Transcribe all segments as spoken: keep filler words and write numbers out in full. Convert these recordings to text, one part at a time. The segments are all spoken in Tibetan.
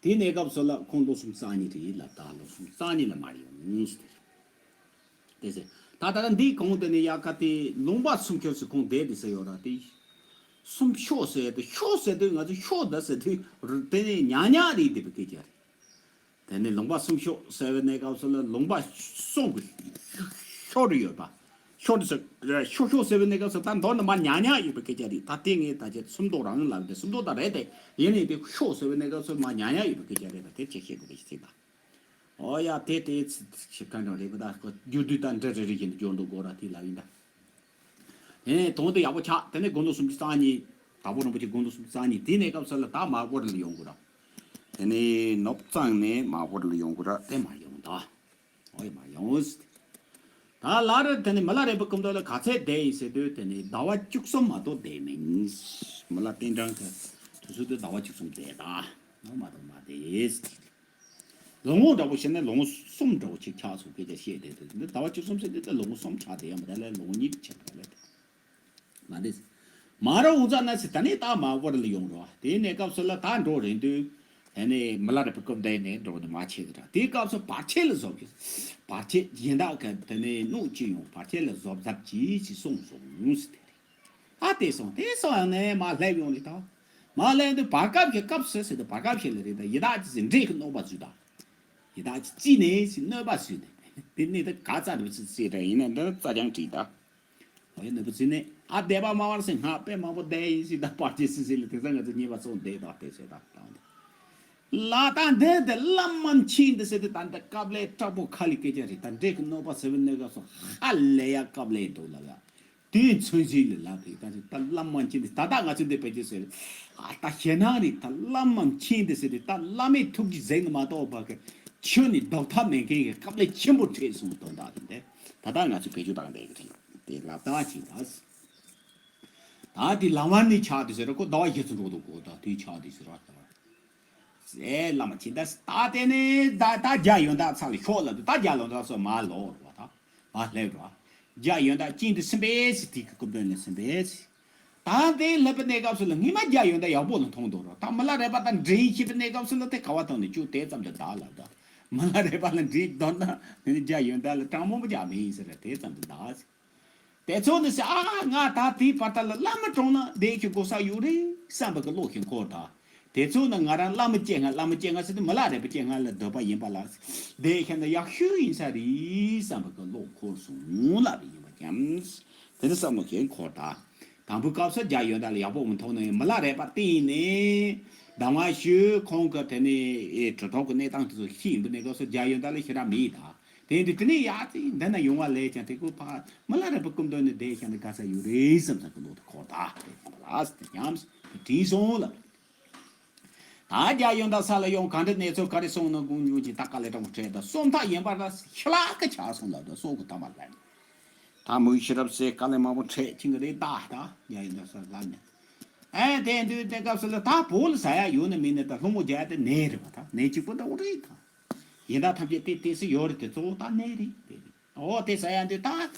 དེའི་གནས་སྐབས་སུ་ལ་ཁོང་ལོ་གསུམ་རྩ་གཉིས་རེད་ལབ། ད་ལོ་གསུམ་རྩ་གཉིས་ལ་མར་ཡོང་ཟེར། དེ་ཟེར། ད་ད་ལྟ་འདིའི་གོང་དེ་ནས་ཡ་ག་དེ་ལུང་པ་སུམ་ཅུ་ཟེར་ཁོང་བསྡད་དེ་ཟེར་ཡོད་ར་དེ། སུམ་ཤོག་ཟེར་དེ་ཤོག་ཟེར་དུས་ང་ཚོ་ཤོག་འདི་ཟེར་དུས་དེ་ནས་ཉག་ཉག་རེད་དེ་བའི་སྐད་ཆ་རེད། དེ་ནས་ལུང་པ་སུམ་ཤོག་ཟེར་བའི་གནས་སྐབས་སུ་ལ་ལུང་པ་གསུམ་གྱི་ཤོག་རེ་ཡོད་པ། ཤོག་རེ་ཟེར་ཤོག་ཤོག་ཟེར་བའི་གནས་སྐབས་སུ་ད་མདོར་ན་མར་ཉག་ཉག་ཡོད་པའི་སྐད་ཆ་རེད། ད་དེ་ངས་ད་ཆ་སུམ་མདོ་རང་ལབ་དེ་སུམ་མདོ་ད་རེད་དེ་ཡིན་ནའི་དེ་ཤོག་ཟེར་བའི་གནས་སྐབས་སུ་མར་ཉག་ཉག་ཡོད་པའི་སྐད་ཆ་རེད། ད་དེ་ཆ་ཤེས་དགོས་པའི་ཚིག་དང་། ཨོ་ཡ་དེ་དེ་ཚིག་ག་འདྲ་རེད་པ། ད་ཁོ་རྒྱུ་དུས་ད་འདྲ་རེ་རེ་བཞིན་དུ་སྦྱོར་འདུག་གོ་ར་དེ་ལབ་ཡིན་ད། དེ་ནས་དོན་དེ་ཡག་པོ་ཆགས། དེ་ནས་དགུང་ལོ་སུམ་ཅུ་རྩ་གཉིས། དྭགས་པོ་རིན་པོ་ཆེ་དགུང་ལོ་སུམ་ཅུ་རྩ་གཉིས་དེའི་གནས་སྐབས་སུ་ལ་ད་མར་ཝར་ལ་ཡོང་དགོས་ར། དེ་ནས་ནོར་བུ་གཙང་ནས་མར་ཝར་ལ་ཡོང་དགོས་ར་དེ་མར་ཡོང་ད། ཨོ་ཡ་མར་ཡོང་ཟེར། ད་ལར་དེ་ནས་མི་ལ་རས་པའི་སྐུ་མདུན་ལ་ག་ཚད་བསྡད་ཡིན་ཟེར་དུས་དེ་ནས་ཟླ་བ་བཅུ་གསུམ་མ་གཏོགས་བསྡད་མིན། མི་ལ་རྟེན་འབྲེལ་གྱི་དུས་ཚོད་དུ་ཟླ་བ་བཅུ་གསུམ་བསྡད་ད། ནོར་མ་གཏོགས་མ་བསྡད་ཟེར། ལོ་ངོ་འདྲ་པོ་བཤད་ན་ལོ་ངོ་གསུམ་འདྲ་པོ་ཅིག་ཆགས་སོང་སྐད་ཆ་བཤད་དེ་དེ་འདི་ཟླ་བ་བཅུ་གསུམ་ཟེར་དུས་ད་ལོ་ངོ་གསུམ་ཆགས་དེ་ཡང་མི་ད་ལས་ལོ་ངོ་གཉིས་ཆགས་དེ་ལས་མ་འདས། མ་ར་འུ་ཚ་ན་སི་ད་ནི་ད་མ་བོར་ལ་ཡོང་རོ། དེའི་གནས་སྐབས་སུ་ལ་ད་འགྲོ་རན་དུས་དེ་ནས་མི་ལ་རས་པའི་སྐུ་མདུན་ནས་འགྲོ་ནི་མ་ཆེ་གི་ར། དེའི་སྐབས་སུ་བར་ཆད་ལ་བཟོ་གི། བར་ཆད་གཞན་དག་གི་དེ་ནས་གནོད་ཅི་ཡོང་བར་ཆད་ལ་བཟོ་ཟབ་ཅི་ཞིག་གསུངས་སོང་ཟེར་དེ་རེད། ཨ་དེ་སོང་དེ་སོང་ཡང་ནས་མ་སླེབས་ཡོང་ནི་ད། མ་སླེབས་དུས་བར་སྐབས་ཀྱི་སྐབས་སུ་ཟེར་དུས་བར་སྐབས་ཤིག་ལ་རེད་ད་ཡི་དྭགས་ཀྱི་ཟེར་འདྲེ་གི་གནོད་པ་བཟོས་ད། ཡི་དྭགས་ཀྱི་རྩིས་ནས་ཟེར་གནོད་པ་བཟོས་ནས་དེ་ནས་ད་ག་ཙ་རུ་ཚིག་ཟེར་ར་ཡིན་ན་འདི་རྩ་རྐྱང་བྲིས་ད། འོ་ཡ་ནུས་པ་ཟིན་ནས་ཨ་བསྡད་པ་མ་བར་སེ་སྔ་དཔེ་མང་པོ་བསྡད་ཡིན་ཟེར་ད་བར་ཆད་སི་སི་ལ་དེ་ཚང་ང་ཚོ་ཉེས་པ་ཚོགས་བསྡད་དོགས་དེ་ཟེར་ད་བཏང་དེ། ལ་ད་འདི་འདི་བླ་མ་མཁྱེན་འདི་ཟེར་དེ་ད་འདི་དཀའ་ལས་དྲག་པོ་ཁ་ལི་སྐད་ཆ་རེད། ད་འདྲེ་གི་གནོད་པ་ཟེར་བའི་གནས་སྐབས་སུ་ཧ་ལས་ཡ་དཀའ་ལས་འདུག་ལ་ཡ། དེའི་མཚོན་བྱེད་ལ་ལབ་དེ་ད་ད་བླ་མ་མཁྱེན་འདི་ད་ད་ང་ཚོ་འདི་བེད་སྤྱོད་ཟེར། ཨ་ད་ཞེ་ན་རེད། ད་བླ་མ་མཁྱེན་འདི་ཟེར་དེ་ད་བླ་མའི་ཐུགས་ཀྱི་ཟེགས་ནི་མ་གཏོགས་པ་གི་ཆོས་ནི་ལྡོག་ཐབས་མེད་མཁན་གྱི་དཀའ་ལས་ཆེན་པོ་འཕྲད་སོང་དོན་དག་དེ་འདི་ད་ལྟ་ང་ཚོ་བེད་སྤྱོད་བཏང་བསྡད་ཀྱི་རེད། དེ་ལབ་ད་ཅིག་ད། ད་དེ་ལམ་བར་ནས་ཆགས་དེ་ཟེར་ར་ཁོ་ཟླ་བ་བཞི་ཚོ་འགྲོ་འདུག་གོ་ད་དེ་ཆགས་དེ་ཟེར་ར་ད་བར། ཟེ་བླ་མ་ཁྱེད་ད་ད་དེ་ནས་ད་ད་རྒྱ་ཡོན་བདག་ཚ་ལ་ཤོག་ལབ་དུས་ད་རྒྱ་ཡོན་བདག་སོགས་མ་ལོག་རོ་ད་མ་སླེབས་རོ། རྒྱ་ཡོན་བདག་ཅིང་དུ་སིམ་པས་སི་དེ་གི་སྐུ་མདུན་ནས་སིམ་པས་སི། ད་དེ་སླེབས་པའི་གནས་སྐབས་སུ་ལ་ངས་མ་རྒྱ་ཡོན་བདག་ཡག་པོ་ལ་མཐོང་འདུག་རོ། ད་མི་ལ་རས་པ་དང་འདྲེ་ཡིན་ཤེས་པའི་གནས་སྐབས་སུ་ལ་དེ་ག་བ་བཏང་ནས་ཅུ་དེ་ཙམ་དུ་བདག་ལབ་ད། མི་ལ་རས་པ་ལ་འདྲེ་འདོན་ན་དེ་ནི་རྒྱ་ཡོན་བདག་ལ་དྲང་མོ་མ་རྒྱ་མི་ཡིན་ཟེར་ར་དེ་ཙམ་དུ་བདག་ཟེར། དེ་ཚོ་ནི་ཟེར་ཨ་ང་ད་དེའི་བར་ད་ལ་བླ་མ་གྲོངས་ན་བསྡད་ཤིག་དགོས་ས་ཡོད་རེད་བསམ་པ་གི་བློ་ཞིག་འཁོར་ད། དེ་ཚོ་ནི་ང་རང་བླ་མ་སྐྱེ་སྔ་བླ་མ་སྐྱེ་སྔ་ཟེར་དུས་མི་ལ་རས་པ་སྐྱེ་སྔ་ལ་འདོད་པ་ཡིན་པ་ལ་བསྡད་ཤིག་ན་ཡག་ཤོས་ཡིན་ས་རེད་བསམ་པ་གི་བློ་འཁོར་སོང་ལབ་པ་ཡིན་པ་ཀྱང་། དེ་ནི་བསམ་བློ་ཞིག་འཁོར་ད། དང་པོའི་སྐབས་སུ་རྒྱ་ཡོན་བདག་ལ་ཡག་པོ་མི་མཐོང་ནའི་མི་ལ་རས་པ་བསྟེན་ནས་གདམས་ངག་ཞུས། ཁོང་གི་དེ་ནས་ཨེ་གྲུབ་ཐོབ་ཀྱི་གནས་སྟངས་དེ་ཚོ་ཤེས་ཡིན་པའི་གནས་སྐབས་སུ་རྒྱ་ཡོན་བདག་ལ་ཞེ་དྲག་མེད་ད། དེ་ཡིན་དུས་དེ་ནས་ཡར་ཅིག་འདི་ན་ཡོང་བ་ལས་ཀྱང་དེ་ཁོ་ཕ་མི་ལ་རས་པ་སྐུ་མདུན་ནས་བསྡད་ཀྱང་དེ་དགའ་ས་ཡོད་རེད་བསམ་ས་གི་བློ་དེ་འཁོར་ད་དེ་ཡིན་པ་ལ་དེ་ཉམས་དེ་དྲིས་སོང་ལབ། ད་རྒྱ་ཡོན་བདག་ས་ལ་ཡོང་ག་འདྲ་གནས་ཚུལ་ག་རེ་སོང་ན་དགོངས་ཉུང་གྱི་ད་དཀའ་ལས་དྲང་པོ་འཕྲད་ད་སོམ་ཐག་ཡིན་པ་ལ་ཤི་ལ་ཀ་ཆགས་སོང་ལབ་ད་སོ་གི་ཐ་མ་ལ་ད་མུ་ཤི་རབ་སེ་དཀའ་ལས་མང་པོ་འཕྲད་ཁྱིང་གི་རེད་ད་ད་རྒྱ་ཡོན་བདག་ས་ལ་ནས། ཨེ་དེ་དུས་དེ་སྐབས་སུ་ལ་ད་བོད་ལ་ཟ་ཡ་ཡོད་ནི་མིན་ནི་ད་ལྷུང་མོ་རྒྱག་ཡ་དེ་ནས་རེད་བ། ད་ནས་གཅིག་པོ་ད་འོ་རེད་ད། ཡིན་ད་ཐམས་ཅད་དེ་དེ་སུ་ཡོད་རེད་དེ་གཙོ་བོ་ད་ནས་རེད་དེ་རེད། འོ་དེ་ཟ་ཡ་དེ་ད་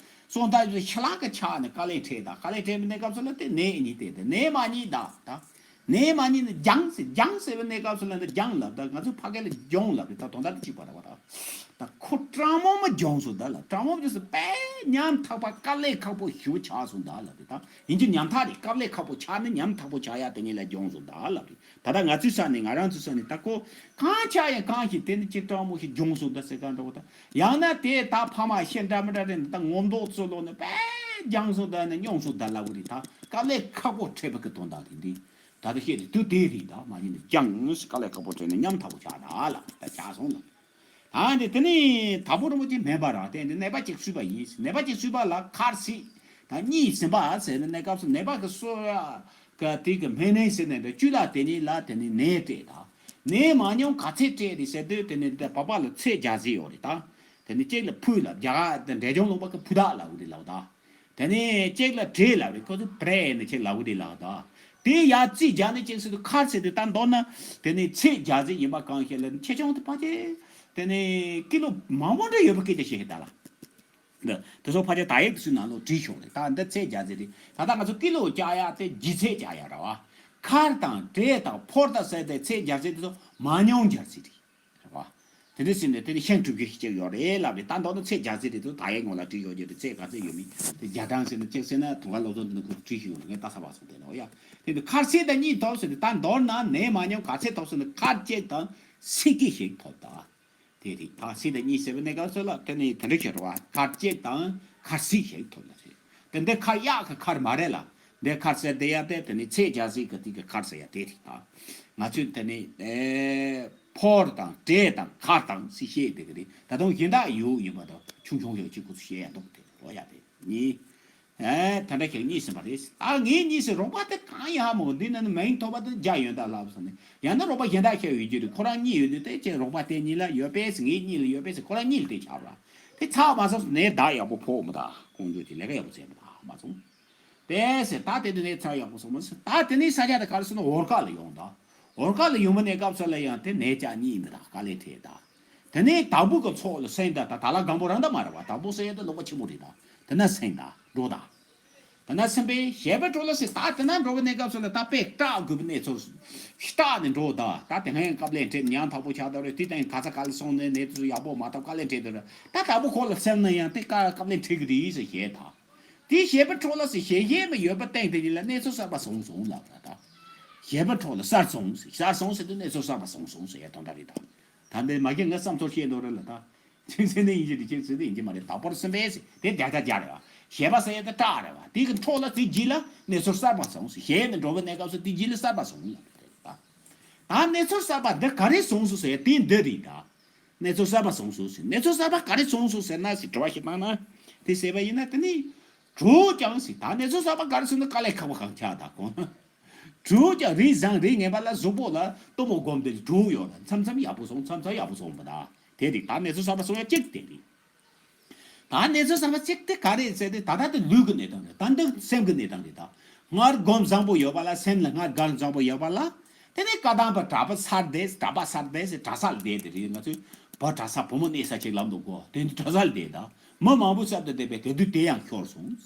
སོང་ད་ཤི་ལ་ཀ་ཆགས་ནས་དཀའ་ལས་འཕྲད་ད་དཀའ་ལས་འཕྲད་པའི་གནས་སྐབས་སུ་ལ་དེ་ནས་གཉིས་དེ་དེ་ནས་མ་གཉིས་ད་ད། ནས་མ་གཉིས་ནི་རྒྱང་ཟེར་རྒྱང་ཟེར་བའི་གནས་སྐབས་སུ་ལ་ནི་རྒྱང་ལབ་ད་ང་ཚོ་ཕ་གི་ལ་རྒྱོང་ལབ་རེད་ད་དོན་དག་དེ་གཅིག་པ་རེད་བ་ད། ད་ཁོ་དྲང་མོ་མ་སྦྱོངས་སོང་ད་ལ། དྲང་མོ་མ་སྦྱོངས་སོང་དཔེ་ཉམ་ཐག་པ་དཀའ་ལས་ཁག་པོ་ཞེ་པོ་ཆགས་སོང་ད་ལབ་རེད་ད། ཡིན་གྱི་ཉམ་ཐག་རེད། དཀའ་ལས་ཁག་པོ་ཆགས་ནི་ཉམ་ཐག་པོ་ཆགས་ཡ་དེ་ཉིད་ལ་སྦྱོངས་སོང་ད་ལབ་རེད། ད་ལྟ་ང་ཚོའི་ས་ནས་ང་རང་ཚོའི་ས་ནས་ད་ཁོ་གང་ཆགས་ཡང་གང་ཞིག་དེ་ནི་ཅིག་དྲང་མོ་ཞིག་སྦྱོངས་སོང་ད་ཟེར་ག་འདྲ་བོ་ད། ཡང་ན་དེ་ད་ཕ་མ་ཤི་འདྲ་མི་འདྲ་རེད་ད་ངོ་མདོག་ཚོ་ལོ་ནི་དཔེ་སྦྱངས་སོང་ད་ནི་སྙོང་སོང་ད་ལབ་གི་རེད་ད། དཀའ་ལས་ཁག་པོ་འཕྲད་པ་གི་དོན་དག་དེ་འདི། ད་ལྟ་བཤད་དེ་དུས་དེ་རེད་ད་མ་ཡིན་ན་སྦྱངས་དཀའ་ལས་ཁག་པོ་འཕྲད་ནས་ཉམ་ཐག་པོ་ཆགས་ད་ལ་ད་ཆགས་སོང་ལ། ད་འདི་དེ་ནི་དྭགས་པོ་རིན་པོ་ཆེ་མེད་པ་ར་དེ་འདི་ནད་པ་གཅིག་གསོས་པ་ཡིན། ནད་པ་གཅིག་གསོས་པ་ལ་མཁར་སྲིད་ད་གཉིས་ཟིན་པ་ཟེར་ནས་གནས་སྐབས་སུ་ནད་པ་གི་གསོ་བ་ག་དེ་གི་སྨན་ནད་ཟེར་ནས་འདྲ་བཅུད་ལ་དེ་ནི་ལ་དེ་ནི་ནད་སྤྲད་ད་ནད་མ་མྱོང་ག་ཚད་སྤྲད་རེད་ཟེར་དུས་དེ་ནི་འདི་བ་པ་ལ་ཚད་རྒྱ་ཟེར་ཡོད་རེད་ད། དེ་ནི་གཅིག་ལ་ཕུད་ལ་རྒྱ་གར་འབྲས་ལྗོངས་ལུང་པ་གི་ཕུད་དག་ལ་འུ་རེད་ལ་འུ་ད། དེ་ནས་གཅིག་ལ་བྲེ་ལབ་རེད། ཁོ་ཚོ་བྲེ་ནས་ཅིག་ལབ་གི་རེད་ལབ་ད། དེ་ཡར་རྩིས་རྒྱག་ནས་ཅིག་ཟེར་དུས་མཁར་ཟེར་དུས་ད་མདོར་ན་དེ་ནས་ཚད་རྒྱག་ཟེར་ཡིན་པ་གང་ཤེས་ལ་ཆེ་ཆུང་དུ་ཕལ་ཆེར་དེ་ནས་ཀི་ལོ་མང་པོ་འདྲ་ཡོད་པ་སྐད་ཆ་བཤད་ཀྱི་ད་ལ། འདི་དེ་ཚོ་ཕལ་ཆེར་ད་ཡིག་དེ་ཚོའི་ནང་ལོགས་བྲིས་ཤོག་རེད། ད་འདི་ཚད་རྒྱག་ཟེར་རེད། ད་ལྟ་ང་ཚོ་ཀི་ལོ་རྒྱག་ཡ་དེ་ལྗིད་ཚད་རྒྱག་ཡ་ར་བ། མཁར་དང་བྲེ་དང་ཕོར་དང་ཟེར་ཏེ་ཚེས་རྒྱལ་སྲིད་དེ་ཚོ་མང་ཉུང་རྒྱལ་སྲིད་རེད། རེད་བ། དེ་འདྲ་ཟེར་ནས་དེ་ནི་ཤིང་གྲུབ་རྒྱུ་ཞིག་ཅིག་ཡོད་རེད་ལབ་རེད། ད་མདོར་ན་ཚེས་རྒྱལ་སྲིད་དེ་ཚོ་ད་ཡའི་ངོ་ལ་བྲིས་ཡོད་རྒྱུ་རེད། ཚེས་ག་ཚོད་ཡོད་མེད་དེ་རྒྱ་གྲམ་ཟེར་ན་གཅིག་ཟེར་ན་དུང་དཀར་བློ་བཟང་དེ་ནི་ཁོ་བྲིས་ཤིག་ཡོད་རེད། ངས་ལྟ་ས་བ་སོང་དེ་ནི་འོ་ཡ། དེ་འདི་མཁར་ཚེས་དང་གཉིས་ཐོབ་ཟེར་ཏེ་ད་མདོར་ན་ནས་མང་ཉུང་ག་ཚད་ཐོབ་ཟེར་ན་མཁར་གཅིག་དང་སི་ཀི་ཞིག་ཐོབ་ད། དེ་རེད། ད་སྲིད་དང་གཉིས་ཟེར་བའི་གནས་སྐབས་སུ་ལ་དེ་ནི་དེ་འདྲ་ཞིག་རེད་བ། མཁར་གཅིག་དང་མཁར་སྲིད་ཞིག་ཐོབ་ལ་རེད། དེ་འདི་མཁར་གཡག་གི་མཁར་མ་རེད་ལ། འདི་མཁར་ཟེར་དེ་ཡ་དེ་དེ་ནི་ཚེས་རྒྱལ་སྲིད་ཀྱི་དེ་གི་མཁར་ཟེར་ཡ་དེ་རེད་ད། ང་ཚོས་དེ་ནི་ཨེ་ཕོར་དང་བྲེ་དང་མཁར་དང་སྲིད་བཤད་དེ་གི་རེད། ད་དུང་གཞན་དག་ཡོད་ཡིན་པ་དང་ཆུང་ཆུང་ཡོད་གཅིག་ཁོ་ཚོ་བཤད་ཡ་འདུག་དེ་འོ་ཡ་དེ་གཉིས། ཨེ། ད་ལྟ་ཁྱེད་གཉིས་ཟིན་པ་རེད། ད་ངས་གཉིས་ཟིན་རོགས་པ་དེ་གང་ཡིན་ཧ་མ་གོ། འདི་ནང་ནས་མིང་ཐོབ་པ་དེ་བརྒྱ་ཡོད་ད་ལབ་སོང་ནས། ཡང་ན་རོགས་པ་གཞན་དག་ཁྱེད་ཡོད་རྒྱུ་རེད། ཁོ་རང་གཉིས་ཡོད་དུས་དེ་ཁྱེད་རོགས་པ་དེ་གཉིས་ལ་ཡོད་པས་ཟེར། ངས་གཉིས་ལ་ཡོད་པས་ཟེར། ཁོ་རང་གཉིས་ལ་དེ་ཆགས་པ་རེད། དེ་ཚར་མ་སོང་ནས་བདག་ཡག་པོ་ཕོག་མི་ད་ཁོང་ཚོས་དེ་ལས་ཀ་ཡག་པོ་བྱས་མི་ད་མ་སོང་། དེ་ཟེར་ད་དེ་དུས་ནས་ཚར་ཡག་པོ་སོང་མ་ཟེར། ད་དེ་ནས་ས་ཆ་དེ་ག་རེ་ཟེར་ན་འོར་ཀ་ལ་ཡོང་ད། འོར་ཀ་ལ་ཡོང་བ་ནས་སྐབས་སུ་ལ་ཡང་དེ་ནས་ཅག་གཉིས་མི་ད་དཀའ་ལས་འཕྲད་ད། དེ་ནས་དྭགས་པོ་གི་ཚོགས་ལ་སེང་ད་ད་ད་ལ་སྒམ་པོ་རང་ད་མ་རེད་བ། དྭགས་པོ་ཟེར་ཡ་དེ་ལོག་པ་ཆེན་པོ་རེད་ད། དེ་ན་སེང་ད་འགྲོ་ད། དེ་ན་སེང་པས་ཞེས་པ་འགྲོ་ལ་ཟེར། ད་དེ་ན་འགྲོ་བ་ནས་སྐབས་སུ་ལ་ད་དཔེ་སྐྲག་དགོས་པའི་གནས་ཚུལ་སྐྲག་ནས་འགྲོ་ད། ད་དེ་སྔ་ཡང་སྐབས་ལས་འཕྲད་ཉམ་ཐག་པོ་ཆགས་ད་རེད། དེ་དང་ག་ས་ག་ལ་སོང་ནས་གནས་ཚུལ་ཡག་པོ་མ་ཐོབ་དཀའ་ལས་འཕྲད་ད་རེད། ད་དྭགས་པོ་ཁོ་ལ་སེམས་ན་ཡང་དེ་ཀ་སྐབས་ལས་འཕྲད་གི་རེད་ཟེར་ཞེས་ད། དེའི་ཞེས་པ་འཕྲོ་ལ་སི་ཞེས་ཞེས་མི་ཡོད་པ་སྟེང་དེ་ཉིད་ལ་གནས་ཚུལ་གསར་པ་བྱུང་སོང་ལབ་ད། ཞེས་པ་འཕྲོ་ལ་གསར་སོང་ཟེར། གསར་སོང་ཟེར་དུས་གནས་ཚུལ་གསར་པ་བྱུང་སོང་ཟེར་ཡ་དོན་དག་རེད་ད། ད་འདི་མ་གི་ངས་བསམ་ཚུལ་བཤད་འདུག་རེད་ལ་ད། ཅིག་ཟེར་ནས་ཡིན་གྱི་རེད། ཅིག་ཟེར་ནས་ཡིན་གྱི་མ་རེད། དྭགས་པོར་སེམས་པས་ཟེར་དེ་བརྒྱ་ཆ་བརྒྱ་རེད་བ། ཞེས་པ་ཟེར་ཡ་དེ་སྐྲག་རེད་བ། དེ་གི་འཕྲོ་ལ་དེ་རྗེས་ལ་གནས་ཚུལ་གསར་པ་བྱུང་ཟེར། ཞེས་ནས་འགྲོ་བའི་གནས་སྐབས་སུ་དེ་རྗེས་ལ་གསར་པ་བྱུང་ལབ་རེད་ད། ད་གནས་ཚུལ་གསར་པ་འདི་ག་རེ་བྱུང་སོང་ཟེར་ཡ་དེ་འདི་རེད་ད། གནས་ཚུལ་གསར་པ་བྱུང་སོང་ཟེར། གནས་ཚུལ་གསར་པ་ག་རེ་བྱུང་སོང་ཟེར་ན་ཟེར་དྲི་བ་ཞིག་བཏང་ན། དེ་ཟེར་བ་ཡིན་ན་དེ་ནི། གྲོགས་ཀྱང་ཟེར། ད་གནས་ཚུལ་གསར་པ་ག་རེ་བྱུང་ན་དཀའ་ལས་ཁག་པོ་གང་ཆགས་ད་གོ། གྲོགས་ཀྱང་རིགས་བཟང་རིགས་ངན་པ་ལ་གཟུགས་པོ་ལ་གཏུམ་མོ་སྒོམ་དེ་གྲོགས་ཡོད་ལ་མཚམས་མཚམས་ཡག་པོ་སོང་མཚམས་མཚམས་ཡག་པོ་སོང་བ་ད། དེ་རིགས་ད་གནས་ཚུལ་གསར་པ་སོང་ཡ་གཅིག་དེ་རེད། ད་གནས་ཚུལ་གསར་པ་གཅིག་དེ་ག་རེད་ཟེར་ཏེ་ད་ལྟ་དེ་ལུས་ཀྱི་གནས་སྟངས་རེད། ད་འདི་སེམས་ཀྱི་གནས་སྟངས་རེད་ད། སྔར་སྒོམ་བཟང་པོ་ཡོད་པ་ལ་སེམས་ལ་སྔར་སྒོམ་བཟང་པོ་ཡོད་པ་ལ། དེ་ནས་བཀའ་གདམས་པ་གྲྭ་པ་སར་བསྡད་གྲྭ་པ་སར་བསྡད་ཟེར་གྲྭ་སར་བསྡད་དེ་རེད། ང་ཚོས་བོད་གྲྭ་ས་བུ་མོ་གནས་ས་ཅིག་ལབ་འདུག་གོ། དེ་འདི་གྲྭ་སར་བསྡད་ད། མི་མང་པོ་གསར་དུ་བསྡད་པས་དེ་དུས་དེ་ཡང་ཤོར་སོང་།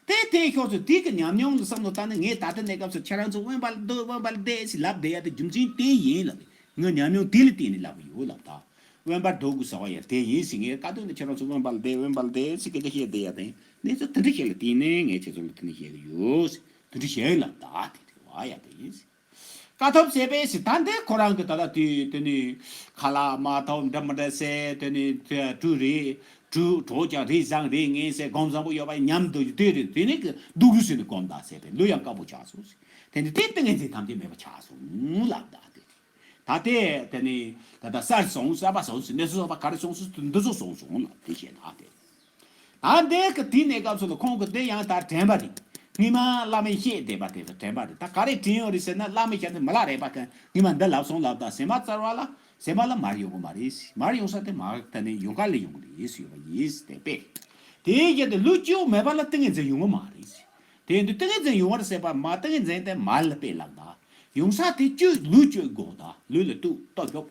དེ་དེ་ཤོར་ཚོ་དེ་གི་ཉམས་མྱོང་ལ་བསམ་བློ་བཏང་ནས་ངས་ད་ལྟ་གནས་སྐབས་སུ་ཁྱེད་རང་ཚོ་དབེན་པར་སྡོད་དབེན་པར་བསྡད་ཟེར་ལབ་བསྡད་ཡ་དེ་རྒྱུ་མཚན་དེ་ཡིན་ལབ། ངའི་ཉམས་མྱོང་དེ་ལ་བརྟེན་ནས་ལབ་ཡོད་ལབ་ད། དབེན་པར་སྡོད་དགོས་ཟེར་བ་ཡ་དེ་ཡིན་ཟེར། ངས་ཀ་ཏོག་ནས་ཁྱེད་རང་ཚོ་དབེན་པར་བསྡད་དབེན་པར་བསྡད་ཟེར་སྐད་ཆ་བཤད་བསྡད་ཡ་དེ་གནས་ཚུལ་དེ་འདྲ་ཞིག་ལ་བརྟེན་ནས་ངས་ཁྱེད་ཚོ་ལ་དེ་འདྲ་བཤད་གི་ཡོད་ཟེར། དེ་འདྲ་བཤད་ལབ་ད། དེ་རེད་བ་ཡ་དེ་ཡིན་ཟེར། དཀའ་ཐུབ་ཟེར་བས་ཟེར། ད་འདི་ཁོ་རང་གི་ད་ལྟ་དུས་དེ་ནི་ཁ་ལག་མ་ཐོབ་འདྲ་མི་འདྲ་ཟེར། དེ་ནི་དུ་རེད་དུ་གྲོགས་ཀྱང་རེད་བཟང་རེད་ངན་ཟེར་སྒོམ་བཟང་པོ་ཡོད་པ་ཉམས་འདུག་དེ་རེད། དེ་ནི་གི་སྡུག་རུས་ཟེར་ནས་སྒོམ་ད་ཟེར་བས་ལུས་ཡང་དཀའ་པོ་ཆགས་སོང་ཟེར། དེ་ནི་དེ་ཏིང་ངེ་འཛིན་ཐམས་ཅད་མེད་པ་ཆགས་སོང་ལབ་ད་དེ། ད་དེ་དེ་ནི་ད་ལྟ་གསར་སོང་གསར་པ་སོང་ཟེར་གནས་ཚུལ་གསར་པ་ག་རེ་སོང་ཟེར་འདི་ཚོ་སོང་སོང་ལབ་དེ་བཤད་ད་དེ། ད་འདི་གི་དེའི་གནས་སྐབས་སུ་ལ་ཁོང་གི་དེ་ཡང་ད་དྲན་པ་རེད། སྔོན་མ་བླ་མས་བཤད་བསྡད་པ་དེ་ཚོ་དྲན་པ་རེད། ད་ག་རེ་དྲན་ཡོད་རེད་ཟེར་ན་བླ་མ་ཞབས་ནས་མི་ལ་རས་པ་གི་སྔོན་མ་འདི་ལབ་སོང་ལབ་ད་ཟེར་མ་ཚར་བ་ལ་ཟེར་མ་ལ་མར་ཡོང་གི་མ་རེད། མར་ཡོང་ས་དེ་མར་ད་ནས་ཡོང་ག་ལ་ཡོང་གི་རེད་ཟེར་བ་ཡིན་དེ་དཔེ། དེའི་རྒྱབ་དེ་ལུས་སྐྱོ་མེད་པ་ལ་ཏིང་ངེ་འཛིན་ཡོང་གི་མ་རེད། དེ་འདི་ཏིང་ངེ་འཛིན་ཡོང་བར་ཟེར་བ་མ་ཏིང་ངེ་འཛིན་དེ་མར་ལ་དཔེ་ལབ་ད། ཡོང་ས་དེ་སྐྱོ་ལུས་སྐྱོ་དགོས་ད་ལུས་ལ་ཏུ་ཏོ་སྐྱོ་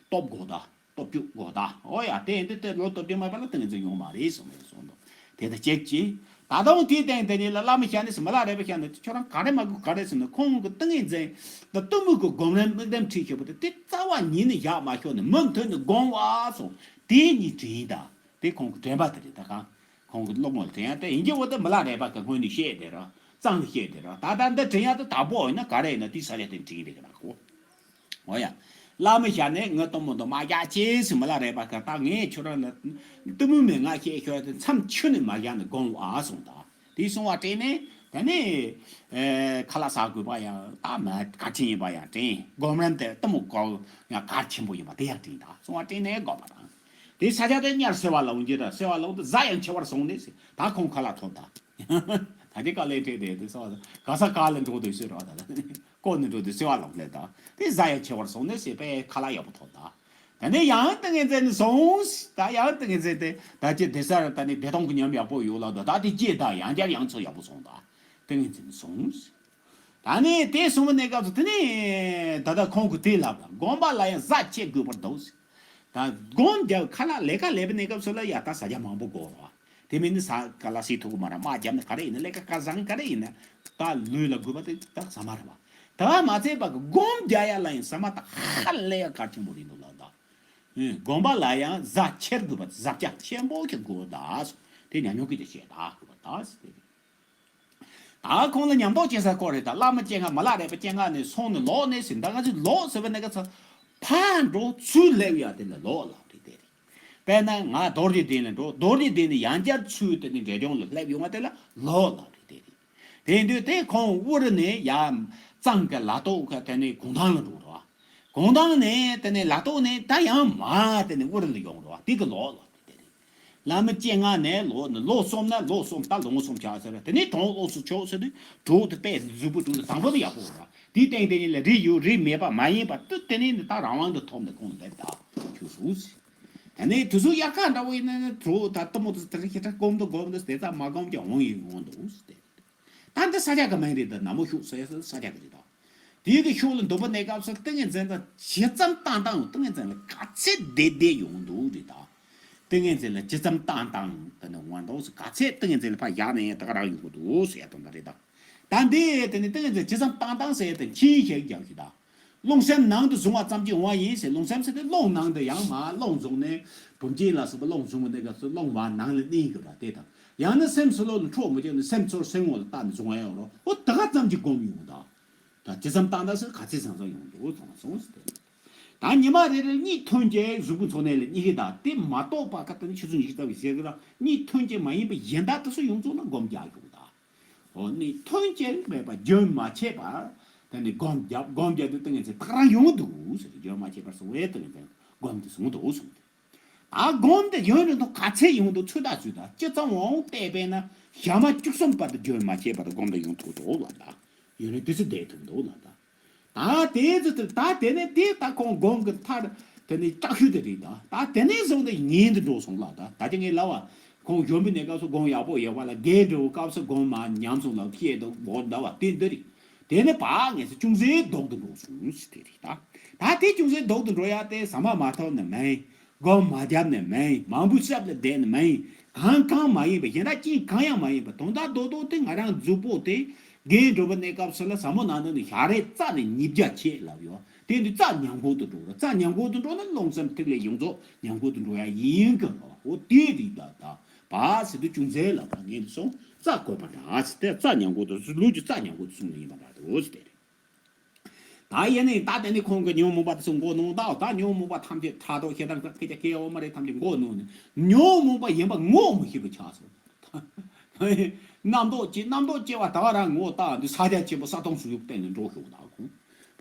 སྟོབས་དགོས་ད། སྟོབས་བཅུ་དགོས་ད། ཨོ་ཡ་དེ་འདི་དེ་ལོ་སྟོབས་བཅུ་མེད་པ་ལ་ཏིང་ངེ་འཛིན་ཡོང་མ་རེད་གསུངས་ནས་གསུངས་འདུག་དེ་ལྟ་ཅེག་ཅེ། ད་དུང་དེའི་སྟེང་དེ་ཉིད་ལ་བླ་མ་ཞལ་ནས་སུ་མི་ལ་རས་པ་ཞལ་ནས་ཁྱོད་རང་ག་རེ་མ་དགོས་ག་རེ་ཟེར་ན་ཁོང་གི་ཏིང་ངེ་འཛིན་ད་གཏི་མུག་གི་སྒོམ་རིམ་དམིགས་རིམ་ཁྲིད་ཞུ་བ་དེ་དེ་རྩ་བ་ཉིད་ནས་བཞག་མ་ཤོར་ནས་མུ་མཐུད་ནས་སྒོམ་བ་སོང་དེ་ཉིད་དྲན་ད། དེ་ཁོང་གི་དྲན་པ་དེ་རེད་ད་གང་། ཁོང་གི་བློ་ངོར་དྲན་ཡ་དེ་ཡིན་གྱི་འོ་དེ་མི་ལ་རས་པ་གི་སྔོན་ནས་བཤད་དེ་ར་གཙང་ནས་བཤད་དེ་ར་ད་ལྟ་འདི་དྲན་ཡ་དེ་དག་པོ་ཡིན་ན་ག་རེ་ཡིན་ན་དེ་ས་ཆ་དེ་དྲན་རེད་གི་ན་གོ། འོ་ཡ། བླ་མ་ཞལ་ནས་ངའི་གཏུམ་མོ་འདི་མ་རྒྱག་ཅེས་སུ་མི་ལ་རས་པ་ག་ད་ངས་ཁྱོད་རང་ལ་གཏི་མུག་མེད་ང་བཤད་ཁྱོད་དེ་མཚམས་ཆུ་ནས་མ་བཞག་ནས་དགོངས་ཨ་གསུངས་ད། དེ་གསུང་བ་དྲན་ནས་དེ་ནས་ཨེ་ཁ་ལག་ཟ་དགོས་པ་ཡང་ད་མ་གལ་ཆེན་ཡིན་པ་ཡང་དྲན། སྒོམ་རིམ་དེ་གཏི་མུག་གོ་ཡང་གལ་ཆེན་པོ་ཡིན་པ་དེ་ཡང་དྲན་ད། གསུང་བ་དྲན་ནས་དགོངས་པ་དང་། དེ་ས་ཆ་དེ་ཉར་སེ་བ་ལ་འོང་གི་ར་སེ་བ་ལ་འོང་དུ་གཟའ་ཡང་ཆེ་བར་སོང་ནས་ཟེར་ད་ཁོང་ཁ་ལག་ཐོབ་ད། ད་དེ་ཀ་ལས་བྲེལ་དེ་དེ་སོ་ག་ས་ག་ལ་འགྲོ་དུས་ཟེར་ར་ད་ལ་ཀོ་ནས་འགྲོ་དུས་སེ་བ་ལ་འོང་ལས་ད་དེ་གཟའ་ཡང་ཆེ་བར་སོང་ནས་ཟེར་པས་ཁ་ལག་ཡག་པོ་ཐོབ་ད། ད་ནས་ཡང་ཏིང་ངེ་འཛིན་ནས་སོང་ད་ཡང་ཏིང་ངེ་འཛིན་དེ་ད་ཅི་དེ་སར་ད་ནས་བདེ་ཐང་གི་ཉམས་ཡག་པོ་ཡོད་ལ་ད་ད་དེ་སྐྱེས་ད་ཡང་བསྐྱར་ཡང་ཚོ་ཡག་པོ་སོང་ད་ཏིང་ངེ་འཛིན་ནས་སོང་། ད་ནི་དེ་གསུངས་པའི་གནས་སྐབས་སུ་དེ་ནི་ད་ལྟ་ཁོང་གིས་དེ་ལབ་ལ་སྒོམ་པ་ལ་ཡང་གཟའ་བཅད་དགོས་པར་འདུག་ཟེར། ད་སྒོམ་རྒྱབ་ཁ་ལག་ལས་ཀ་ལས་པའི་གནས་སྐབས་སུ་ལ་ཡ་ད་ཟ་རྒྱ་མང་པོ་དགོས་ར་བ། དེ་མིན་ནི་ཟ་ཀ་ལ་སི་ཐུག་གི་མ་ར་དམག་རྒྱབ་ནི་ག་རེ་ཡིན་ན་ལས་ཀ་ཀ་བཟང་ག་རེ་ཡིན་ན་ད་ལུས་ལ་དགོས་པ་དེ་ད་ཟ་མ་ར་བ། དེ་བ་མ་ཚད་པ་གི་སྒོམ་རྒྱག་ཡ་ལ་ཡང་ཟ་མ་ད་ཧ་ལས་ཡ་གལ་ཆེན་པོ་རེད་འདུག་ལ་ད། ཨེ། སྒོམ་པ་ལ་ཡང་གཟབ་ཆེར་དགོས་པ་གཟབ་རྒྱ་ཆེན་པོ་ཞིག་དགོས་ད། དེ་ཉམས་མྱོང་གིས་ཀྱང་ཤེས་ད་དགོས་པ་ད་ཟེར་ཏེ། ད་ཁོང་ལ་ཉམས་རྟོགས་བྱེད་ས་སྐོར་རེད་ད། བླ་མ་སྤྱན་སྔ་མ་ལ་རས་པ་སྤྱན་སྔ་ནས་སོང་ནས་ལོག་ནས་ཟིན་ད་ག་ཚོད་ལོག་ཟེར་བ་ནས་ག་ཚོད་ཕར་འགྲོ་ཚུར་སླེབས་ཡ་དེ་ལ་ལོག་ལབ་རེད་དེ་རེད། དཔེར་ན་ང་རྡོ་རྗེ་གདན་ལ་འགྲོ། རྡོ་རྗེ་གདན་ནས་ཡང་བསྐྱར་ཚུར་དེ་ནས་འབྲས་ལྗོངས་ལ་སླེབས་ཡོང་བ་དེ་ལ་ལོག་ལབ་རེད་དེ་རེད། དེ་དུས་དེ་ཁོང་དབུ་རུ་ནས་ཡར་གཙང་གི་ལ་ཏོག་གི་དེ་ནས་གུང་ཐང་ལ་འགྲོ་རོགས། གུང་ཐང་ནས་དེ་ནས་ལ་ཏོག་ནས་ད་ཡང་མར་དེ་ནས་དབུ་རུ་ལ་ཡོང་རོགས། དེ་གི་ལོག་ལོག་དེ་རེད། བླ་མ་སྤྱན་སྔ་ནས་ལོག་ནས་ལོ་གསུམ་ན་ལོ་གསུམ་ད་ལོ་ངོ་གསུམ་ཆགས་ཟེར། དེ་ནས་གྲོངས་ལོག་སུ་ཆོག་ཟེར་དུས་གྲོགས་དེ་དཔེ་གཟུགས་པོ་གྲོགས་དེ་དང་པོ་དེ་ཡག་པོ་རེད། དེའི་སྟེང་དེ་ཉིད་ལ་རིགས་ཡོད་རིགས་མེད་པ་མ་ཡིན་པ་དུ་དེ་ནས་ནི་ད་རང་དབང་དུ་ཐོབ་ནས་ཁོང་ལ་ད་ཁྱོད་སུ་ཟེར། དེ་ནས་དུས་ཚོད་དབྱར་ཁ་འདྲ་བོ་ཡིན་ན་ནི་གྲོགས་ད་གཏུམ་མོ་དུ་དེ་རིགས་ཞེ་དྲག་སྒོམ་དུ་སྒོམ་དུ་དེ་ཙམ་མ་སྒོམ་ཀྱང་འོང་ཡིན་འོང་འདུག་ཟེར་ཏེ། ད་འདི་ས་སྐྱ་གི་མིང་རེད། འདི་ན་མོ་ཤུག་ཟེར་ས་སྐྱ་གི་རེད་ད། དེའི་གི་ཤུག་ལ་འདོན་པ་གནས་སྐབས་སུ་ཏིང་ངེ་འཛིན་དང་ཇི་ཙམ་བཏང་བཏང་ཏིང་ངེ་འཛིན་ལ་ག་ཚད་བདེ་བདེ་ཡོང་འདུག་རེད་ད། ཏིང་ངེ་འཛིན་ལ་ཇི་ཙམ་བཏང་བཏང་དེ་ནི་ངོ་འདོགས་སུ་ག་ཚད་ཏིང་ངེ་འཛིན་ལ་ཕར་བཞག་ནས་ད་ག་རང་ཡོང་གི་འདུག་ཟེར་ཡ་དོན་དག་རེད་ད། ད་འདི་དེ་ནི་ཏིང་ངེ་འཛིན་ཇི་ཙམ་བཏང་བཏང་ཟེར་ཡ་དེ་མཁྱེན་ཤེས་རྒྱག་གི་ད། རླུང་སེམས་ནང་དུ་བཟུང་བ་ཙམ་གྱིས་འོང་བ་ཡིན་ཟེར། རླུང་སེམས་ཟེར་ཏེ་རླུང་ནང་དུ་ཡང་མར་རླུང་བཟུང་ནས་བུམ་ཆེན་ལ་སོགས་པ་རླུང་བཟུང་བ་འདི་ག་ཚོད་རླུང་བ་ནང་ལ་གནས་དགོས་པ་དེ་དང་། ཡང་ན་སེམས་ཚུར་ལོག་ནས་འཕྲོ་མི་བཅུག་ནས་སེམས་ཚུར་སེམས་ངོ་ལ་བལྟ་ནས་བཟུང་བ་ཡང་རོ། འོ་ད་ག་ཙམ་གྱིས་སྒོམ་ཡོང་ད། ད་ཇི་ཙམ་བཏང་ད་ཟེར་ག་ཚད་ཙམ་ཙམ་ཡོང་འདུག་ཙང་སོང་ཟེར་ཏེ། ད་ཉི་མ་རེ་རེར་གཉིད་ཐུན་གྱི་གཟུགས་པོ་འཚོ་གནས་ལ་གཉིད་ཤིག་དང་དེ་མ་གཏོགས་པ་ག་ད་ནི་ཆུ་ཚོད་ཉི་ཤུ་རྩ་བའི་ཟེར་གི་ལ་གཉིད་ཐུན་གྱི་མ་ཡིན་པ་གཞན་དག་དེ་ཚོ་ཡོངས་རྫོགས་ལ་སྒོམ་རྒྱག་ཡོང་ད། འོ་ནི་ཐོན་སྐྱེད་མེད་པ་རྒྱུན་མ་ཆད་པར་དེ་ནི་སྒོམ་རྒྱབ་སྒོམ་རྒྱབ་དུས་ཏིང་ངེ་འཛིན་ད་ག་རང་ཡོང་གི་འདུག་ཟེར། རྒྱུན་མ་ཆད་པར་སོང་བས་ཏིང་ངེ་འཛིན་སྒོམ་དུ་སོང་འདུག་གསུངས་ཏེ། ད་སྒོམ་དེ་ཡོན་རིང་ཐོག་ག་ཚད་ཡོང་འདུག་ཚོད་ལྟ་ཚུལ་དང་སྤྱི་ཚང་འོང་བལྟས་པས་ན་ཞག་མ་བཅུ་གསུམ་བར་དུ་རྒྱུན་མ་ཆད་པར་སྒོམ་དུ་ཡོང་ཐུབ་འདུག་ལ་ད། ཡོན་རིང་དུས་ཚོད་བསྡད་ཐུབ་འདུག་ལ་ད། ད་དེའི་ཚེ་དེར་ད་དེ་ནས་དེ་ད་ཁོང་སྒོམ་གྱི་མཐར་དེ་ནས་སྐྲག་ཤུལ་དེ་རེད་ད། ད་དེ་ནས་བཟུང་སྟེ་ཉིན་དུ་འགྲོ་སོང་ལ་ད། ད་ཅི་ངས་ལབ་པ་ཁོང་གཞོན་པའི་གནས་སྐབས་སུ་སྒོམ་ཡག་པོ་ཡོད་པ་ལ་རྒན་འགྲོ་བའི་སྐབས་སུ་སྒོམ་མ་ཉམས་སོང་ལ་བཤད་འདུག་སྒོམ་འདྲ་བ་དེ་འདི་རེད། དེ་ནས་ཕར་ངས་ཅུང་ཟད་ལྡོག་ཏུ་འགྲོ་སོང་ཟེར་དེ་རེད་ད། ད་དེ་ཅུང་ཟད་ལྡོག་ཏུ་འགྲོ་ཡ་དེ་ཟ་མ་མ་ཐོབ་ནི་མིན། སྒོམ་མ་བརྒྱབ་ནས་མིན། མང་པོའི་ཚབ་ལ་བསྡད་ནས་མིན། གང་གང་མ་ཡིན་པ་གཞན་དག་ཅིག་གང་ཡང་མ་ཡིན་པ་དོན་དག་རྡོག་རྡོག་དེ་ང་རང་གཟུགས་པོ་དེ་རྒན་འགྲོ་བའི་གནས་སྐབས་སུ་ལ་ཟབ་མོ་ནང་དུ་ནི་ཞག་རེ་རྩ་ནས་ཉིས་བརྒྱ་བྱེད་ལབ་ཡོད། དེ་འདི་རྩ་ཉམས་རྒུད་དུ་འགྲོ་ར། རྩ་ཉམས་རྒུད་དུ་འགྲོ་ན་རླུང་སེམས་ཐིག་ལེ་ཡོངས་རྫོགས་ཉམས་རྒུད་དུ་འགྲོ་ཡ་ཡིན་གི་ལོ། འོ་དེ་རིགས་ད་ད་བ་ཟེར་དུས་ཅུང་ཟད་ལ་བ་ངེས་སོང་རྩ་བཀོད་པ་འདྲ་ཟེར་ཏེ་རྩ་ཉམས་རྒུད་དུ་ལུས་ཀྱི་རྩ་ཉམས་རྒུད་དུ་སོང་ནི་ཡིན་པ་འདྲ་འདུག་ཟེར་ཏེ་རེད། ད་ཡིན་ནའི་ད་དེ་ནི་ཁོང་གི་ཉོན་མོངས་པ་དེ་ཚོ་མགོ་གནོན་ད། ད་ཉོན་མོངས་པ་ཐམས་ཅད་ཕྲག་དོག་ཞེ་སྡང་སྐད་ཆ་སྐད་འོ་མ་རེ་ཐམས་ཅད་མགོ་གནོན་ནས་ཉོན་མོངས་པ་ཡིན་པ་ངོ་མི་ཤེས་པ་ཆགས་སོང་། རྣམ་རྟོག་སྐྱེ་རྣམ་རྟོག་སྐྱེ་བ་ད་ག་རང་ངོ་བཏགས་འདི་ས་ཆ་ཆེན་པོ་ས་སྟོང་སུ་ཡུག་སྟེང་ནས་འགྲོ་ཤོག་ད་ཁོང་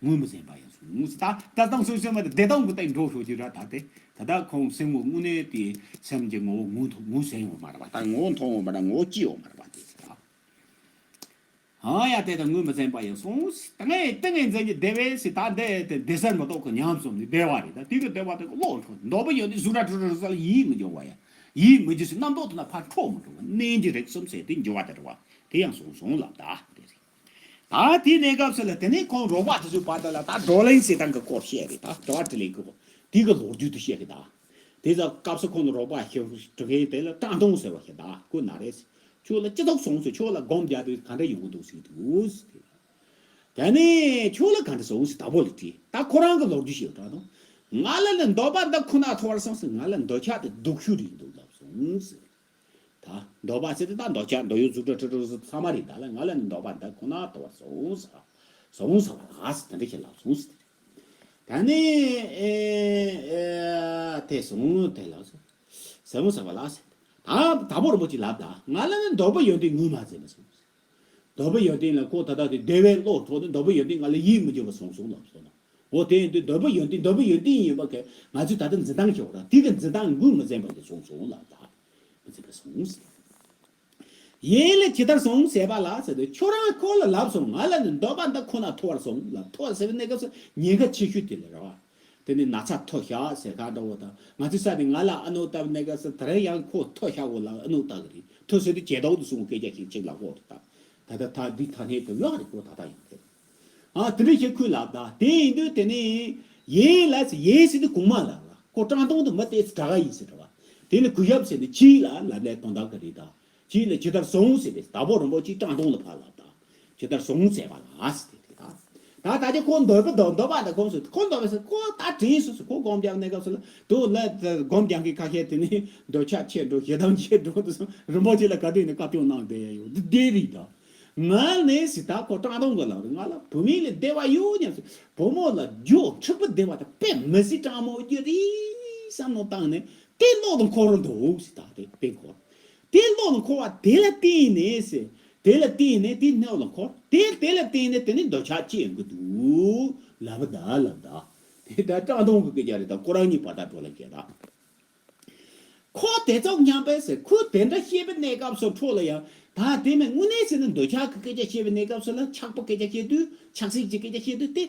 ངོས་མི་ཟིན་པ་ཡིན་སོང་ངོ་ཟིན་ད་ད་སྟོང་སུ་སེམས་མ་དེ་བདེ་སྟོང་གི་སྟེང་འགྲོ་ཤོག་ཅི་ར། ད་དེ་ད་ད་ཁོང་སེམས་ངོ་དངོས་གནས་དེ་སེམས་ཀྱི་ངོ་བོ་ངོ་ཐོག་ངོ་ཟིན་ཡོང་མ་ར་བ། ད་ངོ་མཐོང་ཡོང་མ་ར་ངོ་སྐྱེ་ཡོང་མ་ར་བ་དེ་ཟེར་ད། ཨ་ཡ་དེ་དང་ངོས་མི་ཟིན་པ་ཡིན་སོང་། ད་ངས་ཏིང་ངེ་འཛིན་གྱི་བདེ་བས་སི་ད་འདི་དེ་བདེ་གསལ་མི་རྟོག་གི་ཉམས་སོང་ནི་བདེ་བ་རེད། ད་དེ་གི་བདེ་བ་དེ་གི་བློ་འཕྲོ་འདོད་པ་ཡོད་དེ་གཟུགས་སྒྲ་དྲི་རོ་རོ་ས་ལ་ཡིད་མི་འགྱུར་བ་ཡ། ཡིད་མི་འགྱུར་སི་རྣམ་རྟོག་དེ་ན་ཕར་འཕྲོ་མི་འགྲོ་བ་གནས་འགྱུ་རིག་གསུམ་ཟེར་དེ་འགྱུར་བ་དེ་རེད་བ། དེ་ཡང་སོང་སོང་ལབ་ད་དེ་རེད། ད་དེའི་གནས་སྐབས་སུ་ལ་དེ་ནས་ཁོང་རོགས་པ་དེ་ཚོའི་བར་དུ་ལ་ད་བགྲོ་གླེང་བྱེད་སྟངས་ཀྱི་སྐོར་བཤད་རེད། ད་དྲི་བ་དྲིས་ལན་གྱི་སྐོར་དེ་གི་ལོ་རྒྱུས་དེ་བཤད་གི་ད། དེ་ཙམ་སྐབས་སུ་ཁོང་ནི་རོགས་པ་ཞིག་འགྲོ་མཁན་དེ་ལ་ཀྲང་ཏུང་ཟེར་བ་ཞིག་ད་ཁོ་ན་རེ་ཟེར། ཁྱོད་ལ་ཅི་ཐོག་སོང་ཟེར། ཁྱོད་ལ་སྒོམ་རྒྱག་དུས་ག་འདྲ་ཡོང་གི་འདུག་ཟེར་གི་འདུག་ཟེར། དེ་ནས་ཁྱོད་ལ་ག་འདྲ་སོང་ཟེར་དྭགས་པོ་ལ་དྲིས། ད་ཁོ་རང་གི་ལོ་རྒྱུས་ཤིག་ཀྲང་ཏུང་། ང་ལ་ནི་འདོད་པ་འདི་ཁོ་ན་ཐོབ་པར་སོང་ཟེར། ང་ལ་འདོད་ཆགས་དེ་སྡུག་ཤོས་རེད་འདུག་ལབ་སོང་ཟེར། ད་འདོད་པ་ཟེར་དེ་ད་འདོད་ཆགས་འདོད་ཡོན་རྫུ་འཕྲུལ་འཁྲུལ་སྒྲོག་ཚང་མ་རེད། ད་ལ་ང་ལ་ནི་འདོད་པ་འདི་ཁོ་ན་ཐོབ་པར་སོང་ཟེར། སོང་ཟེར་བ་ལ་ཟེར་དེ་འདྲ་ཞིག་ལབ་སོང་ཟེར། ད་ནི་ཨེ་ཨེ་དེ་སོང་དེ་ལབ་སོང་། ཟེར་མོ་ཟེར་བ་ལ་ཟེར། ད་དྭགས་པོ་རིན་པོ་ཆེ་ལབ་ད། ང་ལ་ནི་འདོད་པ་ཡོན་ཏན་ངོས་མ་ཟིན་པ་སོང་ཟེར། འདོད་པ་ཡོན་ཏན་ལ་ཁོ་ད་ལྟ་དེ་བདེ་བའི་བློ་འཕྲོག་ནས་འདོད་པ་ཡོན་ཏན་ང་ལ་ཡིད་མི་འགྱུར་བ་སོང་སོང་ལབ་སོང་ན། འོ་དེ་ཡིན་དུས་འདོད་པ་ཡོན་ཏན་འདོད་པ་ཡོན་ཏན་ཡིན་པ་གི་ང་ཚོས་ད་ལྟ་འཛིན་སྟངས་ཤོག་ར་དེ་གི་འཛིན་སྟངས་ངོས་མི་ཟིན་པ་གི་སོང་སོང་ལབ་ད། མི་ཟིན་པ་སོང་ཟེར། ཡིན་ལ་ཇི་ལྟར་སོང་ཟེར་བ་ལ་ཟེར་དུས་ཁྱོད་རང་ཁོ་ལ་ལབ་སོང་། ང་ལ་ནི་འདོད་པ་འདི་ཁོ་ན་ཐོབ་པར་སོང་ལབ། ཐོབ་ཟེར་བའི་གནས་སྐབས་སུ་ཉེན་ཁ་ཆེ་ཤོས་དེ་ལ་རེད་བ། དེ་ནི་ན་ཚ་ཐོབ་ཤག་ཟེར་ཁ་འདྲ་བོ་དང་། ང་ཚོའི་ས་ནས་ང་ལ་ཨ་ནུ་བཏབ་གནས་སྐབས་སུ་དེ་རིང་ཡང་ཁོ་ཐོབ་ཤག་འོ་ལ་ཨ་ནུ་བཏབ་གི་རེད། ཐོབ་ཟེར་དུས་ཇེ་ལྡོག་ཏུ་སོང་སྐད་ཆ་ཞིག་ཅིག་ལབ་གོ་རེད་ད། ད་ལྟ་ད་འདི་ཐ་སྙད་དུ་ཡོད་རེད་ཁོ་ད་ལྟ་ཡང་དེ། ཨ་དེ་འདྲ་ཞིག་ཁོས་ལབ་ད། དེ་ཡིན་དུས་དེ་ནི་ཡིན་ལ་ཟེར་ཡིན་ཟེར་དུས་གོང་མ་ལ་ལ་ཁོ་ཀྲང་ཏུང་དུ་མི་བལྟས་ཚེ་དྲག་ག་ཡིན་ཟེར་བ། དེ་ནི་གུས་ཞབས་ཟེར་ནི་ཕྱིས་ལ་ལབ་ནས་དོན་དག་གི་རེད་ད། ཕྱིས་ལ་ཇི་ལྟར་སོང་ཟེར་བས་དྭགས་པོ་རིན་པོ་ཆེས་ཀྲང་ཏུང་ལ་ཕར་ལབ་ད། ཇི་ལྟར་སོང་ཟེར་བ་ལ་ཟེར་དེ་རེད་ད། ད་ད་ཅི་ཁོ་འདོད་པ་འདོད་འདོད་པ་དང་ཁོང་སུ་ཁོ་འདོད་པ་སུ་ཁོ་ད་དྲིན་སུ་སུ་ཁོ་སྒོམ་རྒྱག་གནས་སྐབས་སུ་ལ་དུ་ལ་སྒོམ་རྒྱག་གི་ཁ་ཤས་དེ་ནི་འདོད་ཆགས་ཆེ་འགྲོ་ཞེ་སྡང་ཆེ་འགྲོ་དུ་སོང་རིན་པོ་ཆེ་ལ་ག་དུས་ནས་བཀའ་བཀྱོན་གནང་བསྡད་ཡ་ཡོད་འདི་བདེ་རིགས་དང་། ང་ནས་སི་ད་ཁོ་ཀྲང་ཏུང་གི་ལག་རེད། ང་ལ་བུད་མེད་ལ་བདེ་བ་ཡོད་སྙམ་སོང་། བུ་མོ་ལ་རྒྱུ་འཁྲིག་པོ་བདེ་བ་དང་དཔེ་མི་སྲིད་སྤྲང་མོ་རྒྱུ་རེད་བསམ་བློ་བཏང་ནས་དེ་བློ་དང་འཁོར་འདུག་སི་ད་དེ་དཔེ་འཁོར། དེ་བློ་དང་འཁོར་བ་དེ་ལ་བརྟེན་ནས་སི་དེ་ལ་བརྟེན་ནས་དེ་བློ་དང་འཁོར་དེ་དེ་ལ་བརྟེན་ནས་དེ་ནི་འདོད་ཆགས་སྐྱེ་གི་འདུག་ལབ་ད་ལབ་ད། དེ་ད་ཀྲང་ཏུང་གི་སྐད་ཆ་རེད། ད་ཁོ་རང་གཉིས་བར་ཐག་འགྲོ་ལ་བྱེད་ད། ཁོ་དེ་ཚོ་མཉམ་པས་ཟེར་ཁོས་དེ་འདྲ་བཤད་པའི་གནས་སྐབས་སུ་འཕྲོ་ལ་ཡང་ད་དེ་མིན་དངོས་གནས་ཟེར་ན་འདོད་ཆགས་ཀྱི་སྐད་ཆ་བཤད་པའི་གནས་སྐབས་སུ་ལ་ཆགས་པ་སྐད་ཆ་བཤད་དུས་ཆགས་སྲེད་ཀྱི་སྐད་ཆ་བཤད་དུས་དེ་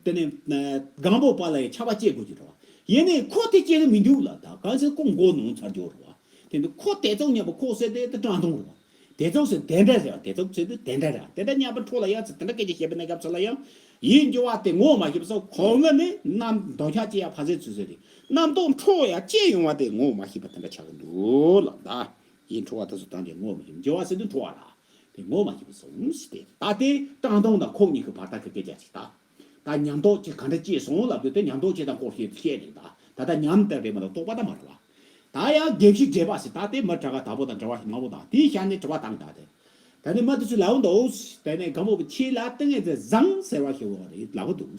དེ་ནས་སྒང་པོ་པ་ལ་ཡང་ཆགས་པ་སྐྱེ་དགོས་ཀྱི་རེད་བ། ཡིན་ནའི་ཁོ་དེ་སྐྱེ་གི་མི་འདུག་ལ་ད་གང་ཟེར་ཁོ་མགོ་ནོན་ཚར་འགྱོ་རེད་བ། དེ་འདུག་ཁོ་དེ་ཚོ་མཉམ་པ་ཁོ་ཟེར་དེ་དེ་ཀྲང་ཏུང་རེད་བ། དེ་ཚོ་ཟེར་དེ་འདྲ་རེད་བ། དེ་ཚོ་ཟེར་དུས་དེ་འདྲ་རེད་བ། དེ་འདྲ་མཉམ་པ་འཕྲོ་ལ་ཡང་ཟེར་དེ་འདྲ་སྐད་ཆ་བཤད་པའི་གནས་སྐབས་སུ་ལ་ཡང་ཡིད་འགྱུ་བ་དེ་ངོ་མ་ཤེས་པ་སོགས་ཁོ་ན་ནི་རྣམ་འདོད་ཆགས་སྐྱེ་ཡ་ཕ་ཟེར་ཚུལ་ཟེར་རེད། རྣམ་རྟོག་འཕྲོ་ཡ་སྐྱེ་ཡོང་བ་དེ་ངོ་མ་ཤེས་པ་དེ་འདྲ་ཆགས་ཀྱི་འདུག་ལ་ད། ཡིད་འཕྲོག་པ་དེ་ཚོ་བཏང་རྒྱུ་ངོ་མ་ཤེས། འགྱུ་བ་ཟེར་དུས་འཕྲོ་བ་ལ་དེ་ངོ་མ་ཤེས་པ་སོང་ཟེར་ཏེ་ད་དེ་ཀྲང་ཏུང་དང་ཁོ་གཉིས་ཀྱི་བར་ཐག་གི་སྐད་ཆ་ཞིག་ད། ད་ཉམས་རྟོགས་ཅིག་ག་འདྲ་སྐྱེས་སོང་ལབ་དུས་དེ་ཉམས་རྟོགས་ཅིག་དང་སྐོར་ཞིག་བཤད་རེད་ད། ད་ལྟ་ཉམས་བཏབ་པའི་མ་གཏོགས་རྟོགས་པ་ད་མ་རེད་བ། ད་ཡང་དགེ་བཤེས་བགྲེས་པ་ཞིག་ད་དེ་མི་དྲག་ག་དག་པོ་དང་འབྲེལ་བ་ཞིག་མང་པོ་དང་དེའི་ཞལ་ནས་དྲི་བ་བཏང་ད་དེ། ད་ནི་མི་དེ་ཚོས་ལབ་འདུག་དེ་ནས་སྒམ་པོ་པ་ཁྱེད་ལ་ཏིང་ངེ་འཛིན་བཟང་ཟེར་བ་ཞིག་ཡོད་རེད་ལབ་འདུག་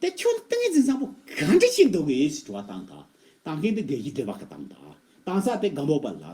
དེ་ཁྱོད་ལ་ཏིང་ངེ་འཛིན་བཟང་པོ་ག་འདྲ་ཞིག་འདུག་གི་ཞེས་དྲི་བ་བཏང་ད། བཏང་མཁན་དེ་དགེ་བཤེས་བགྲེས་པ་གིས་བཏང་ད། བཏང་ས་དེ་སྒམ་པོ་པ་ལ་ད།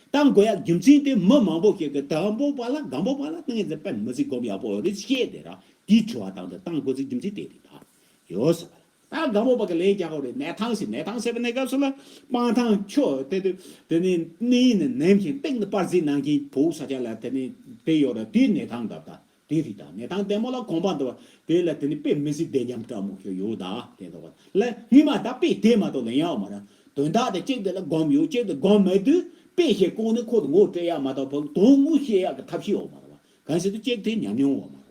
བཏང་དགོས་ཡ་རྒྱུ་མཚན་དེ་མི་མང་པོ་ཞིག་གིས་སྒམ་པོ་པ་ལ་སྒམ་པོ་པ་ལ་ཏིང་ངེ་འཛིན་དཔེ་མི་སྲིད་སྒོམ་ཡག་པོ་ཡོད་རེད་བཤད་དེ་ར། དེའི་དྲི་བ་བཏང་དེ་བཏང་དགོས་ཚེ་རྒྱུ་མཚན་དེ་རེད་ད། ཡོད་ས་པ་ལ། ད་སྒམ་པོ་པ་གི་ལན་རྒྱག་དགོས་རེད། གནས་ཐང་ཟེར་གནས་ཐང་ཟེར་བའི་གནས་སྐབས་སུ་ལ་སྤང་ཐང་ཆུ་དེ་དུ་དེ་ནི་གནས་ནི་ནེམ་ཞིང་སྟེང་དུ་སྤར་ཟིན་ནང་གི་བོད་ས་ཆ་ལ་དེ་ནི་དེ་ཡོད་ར། དེའི་གནས་ཐང་འདབ་ད་དེ་རེད་ད། གནས་ཐང་ལྟད་མོ་ལ་གོམ་པ་འདུག་བ་དེ་ལ་དེ་ནི་དཔེ་མི་སྲིད་བདེ་ཉམས་སྤྲང་མོ་ཞིག་ཡོད་ད། དེ་འདུག་བ་ལ་སྔོན་མ་ད་དཔེ་དེ་མ་གཏོགས་ལེན་ཡག་མ་ར། དོན་དག་དེ་གཅིག་དེ་ལ་སྒོམ་ཡོད་གཅིག་དེ་སྒོམ་མེད་དུས་དཔེ་ཞིག་བཀོག་ནས་ཁོ་དུ་ངོ་སྤྲད་ཡག་མ་གཏོགས་བོད་དོན་དངོས་བཤད་ཡག་གི་ཐབས་ཤེས་ཡོད་མ་ར་བ། གང་ཟེར་དུས་གཅིག་དེ་ཉམས་མྱོང་ཡོད་མ་ར་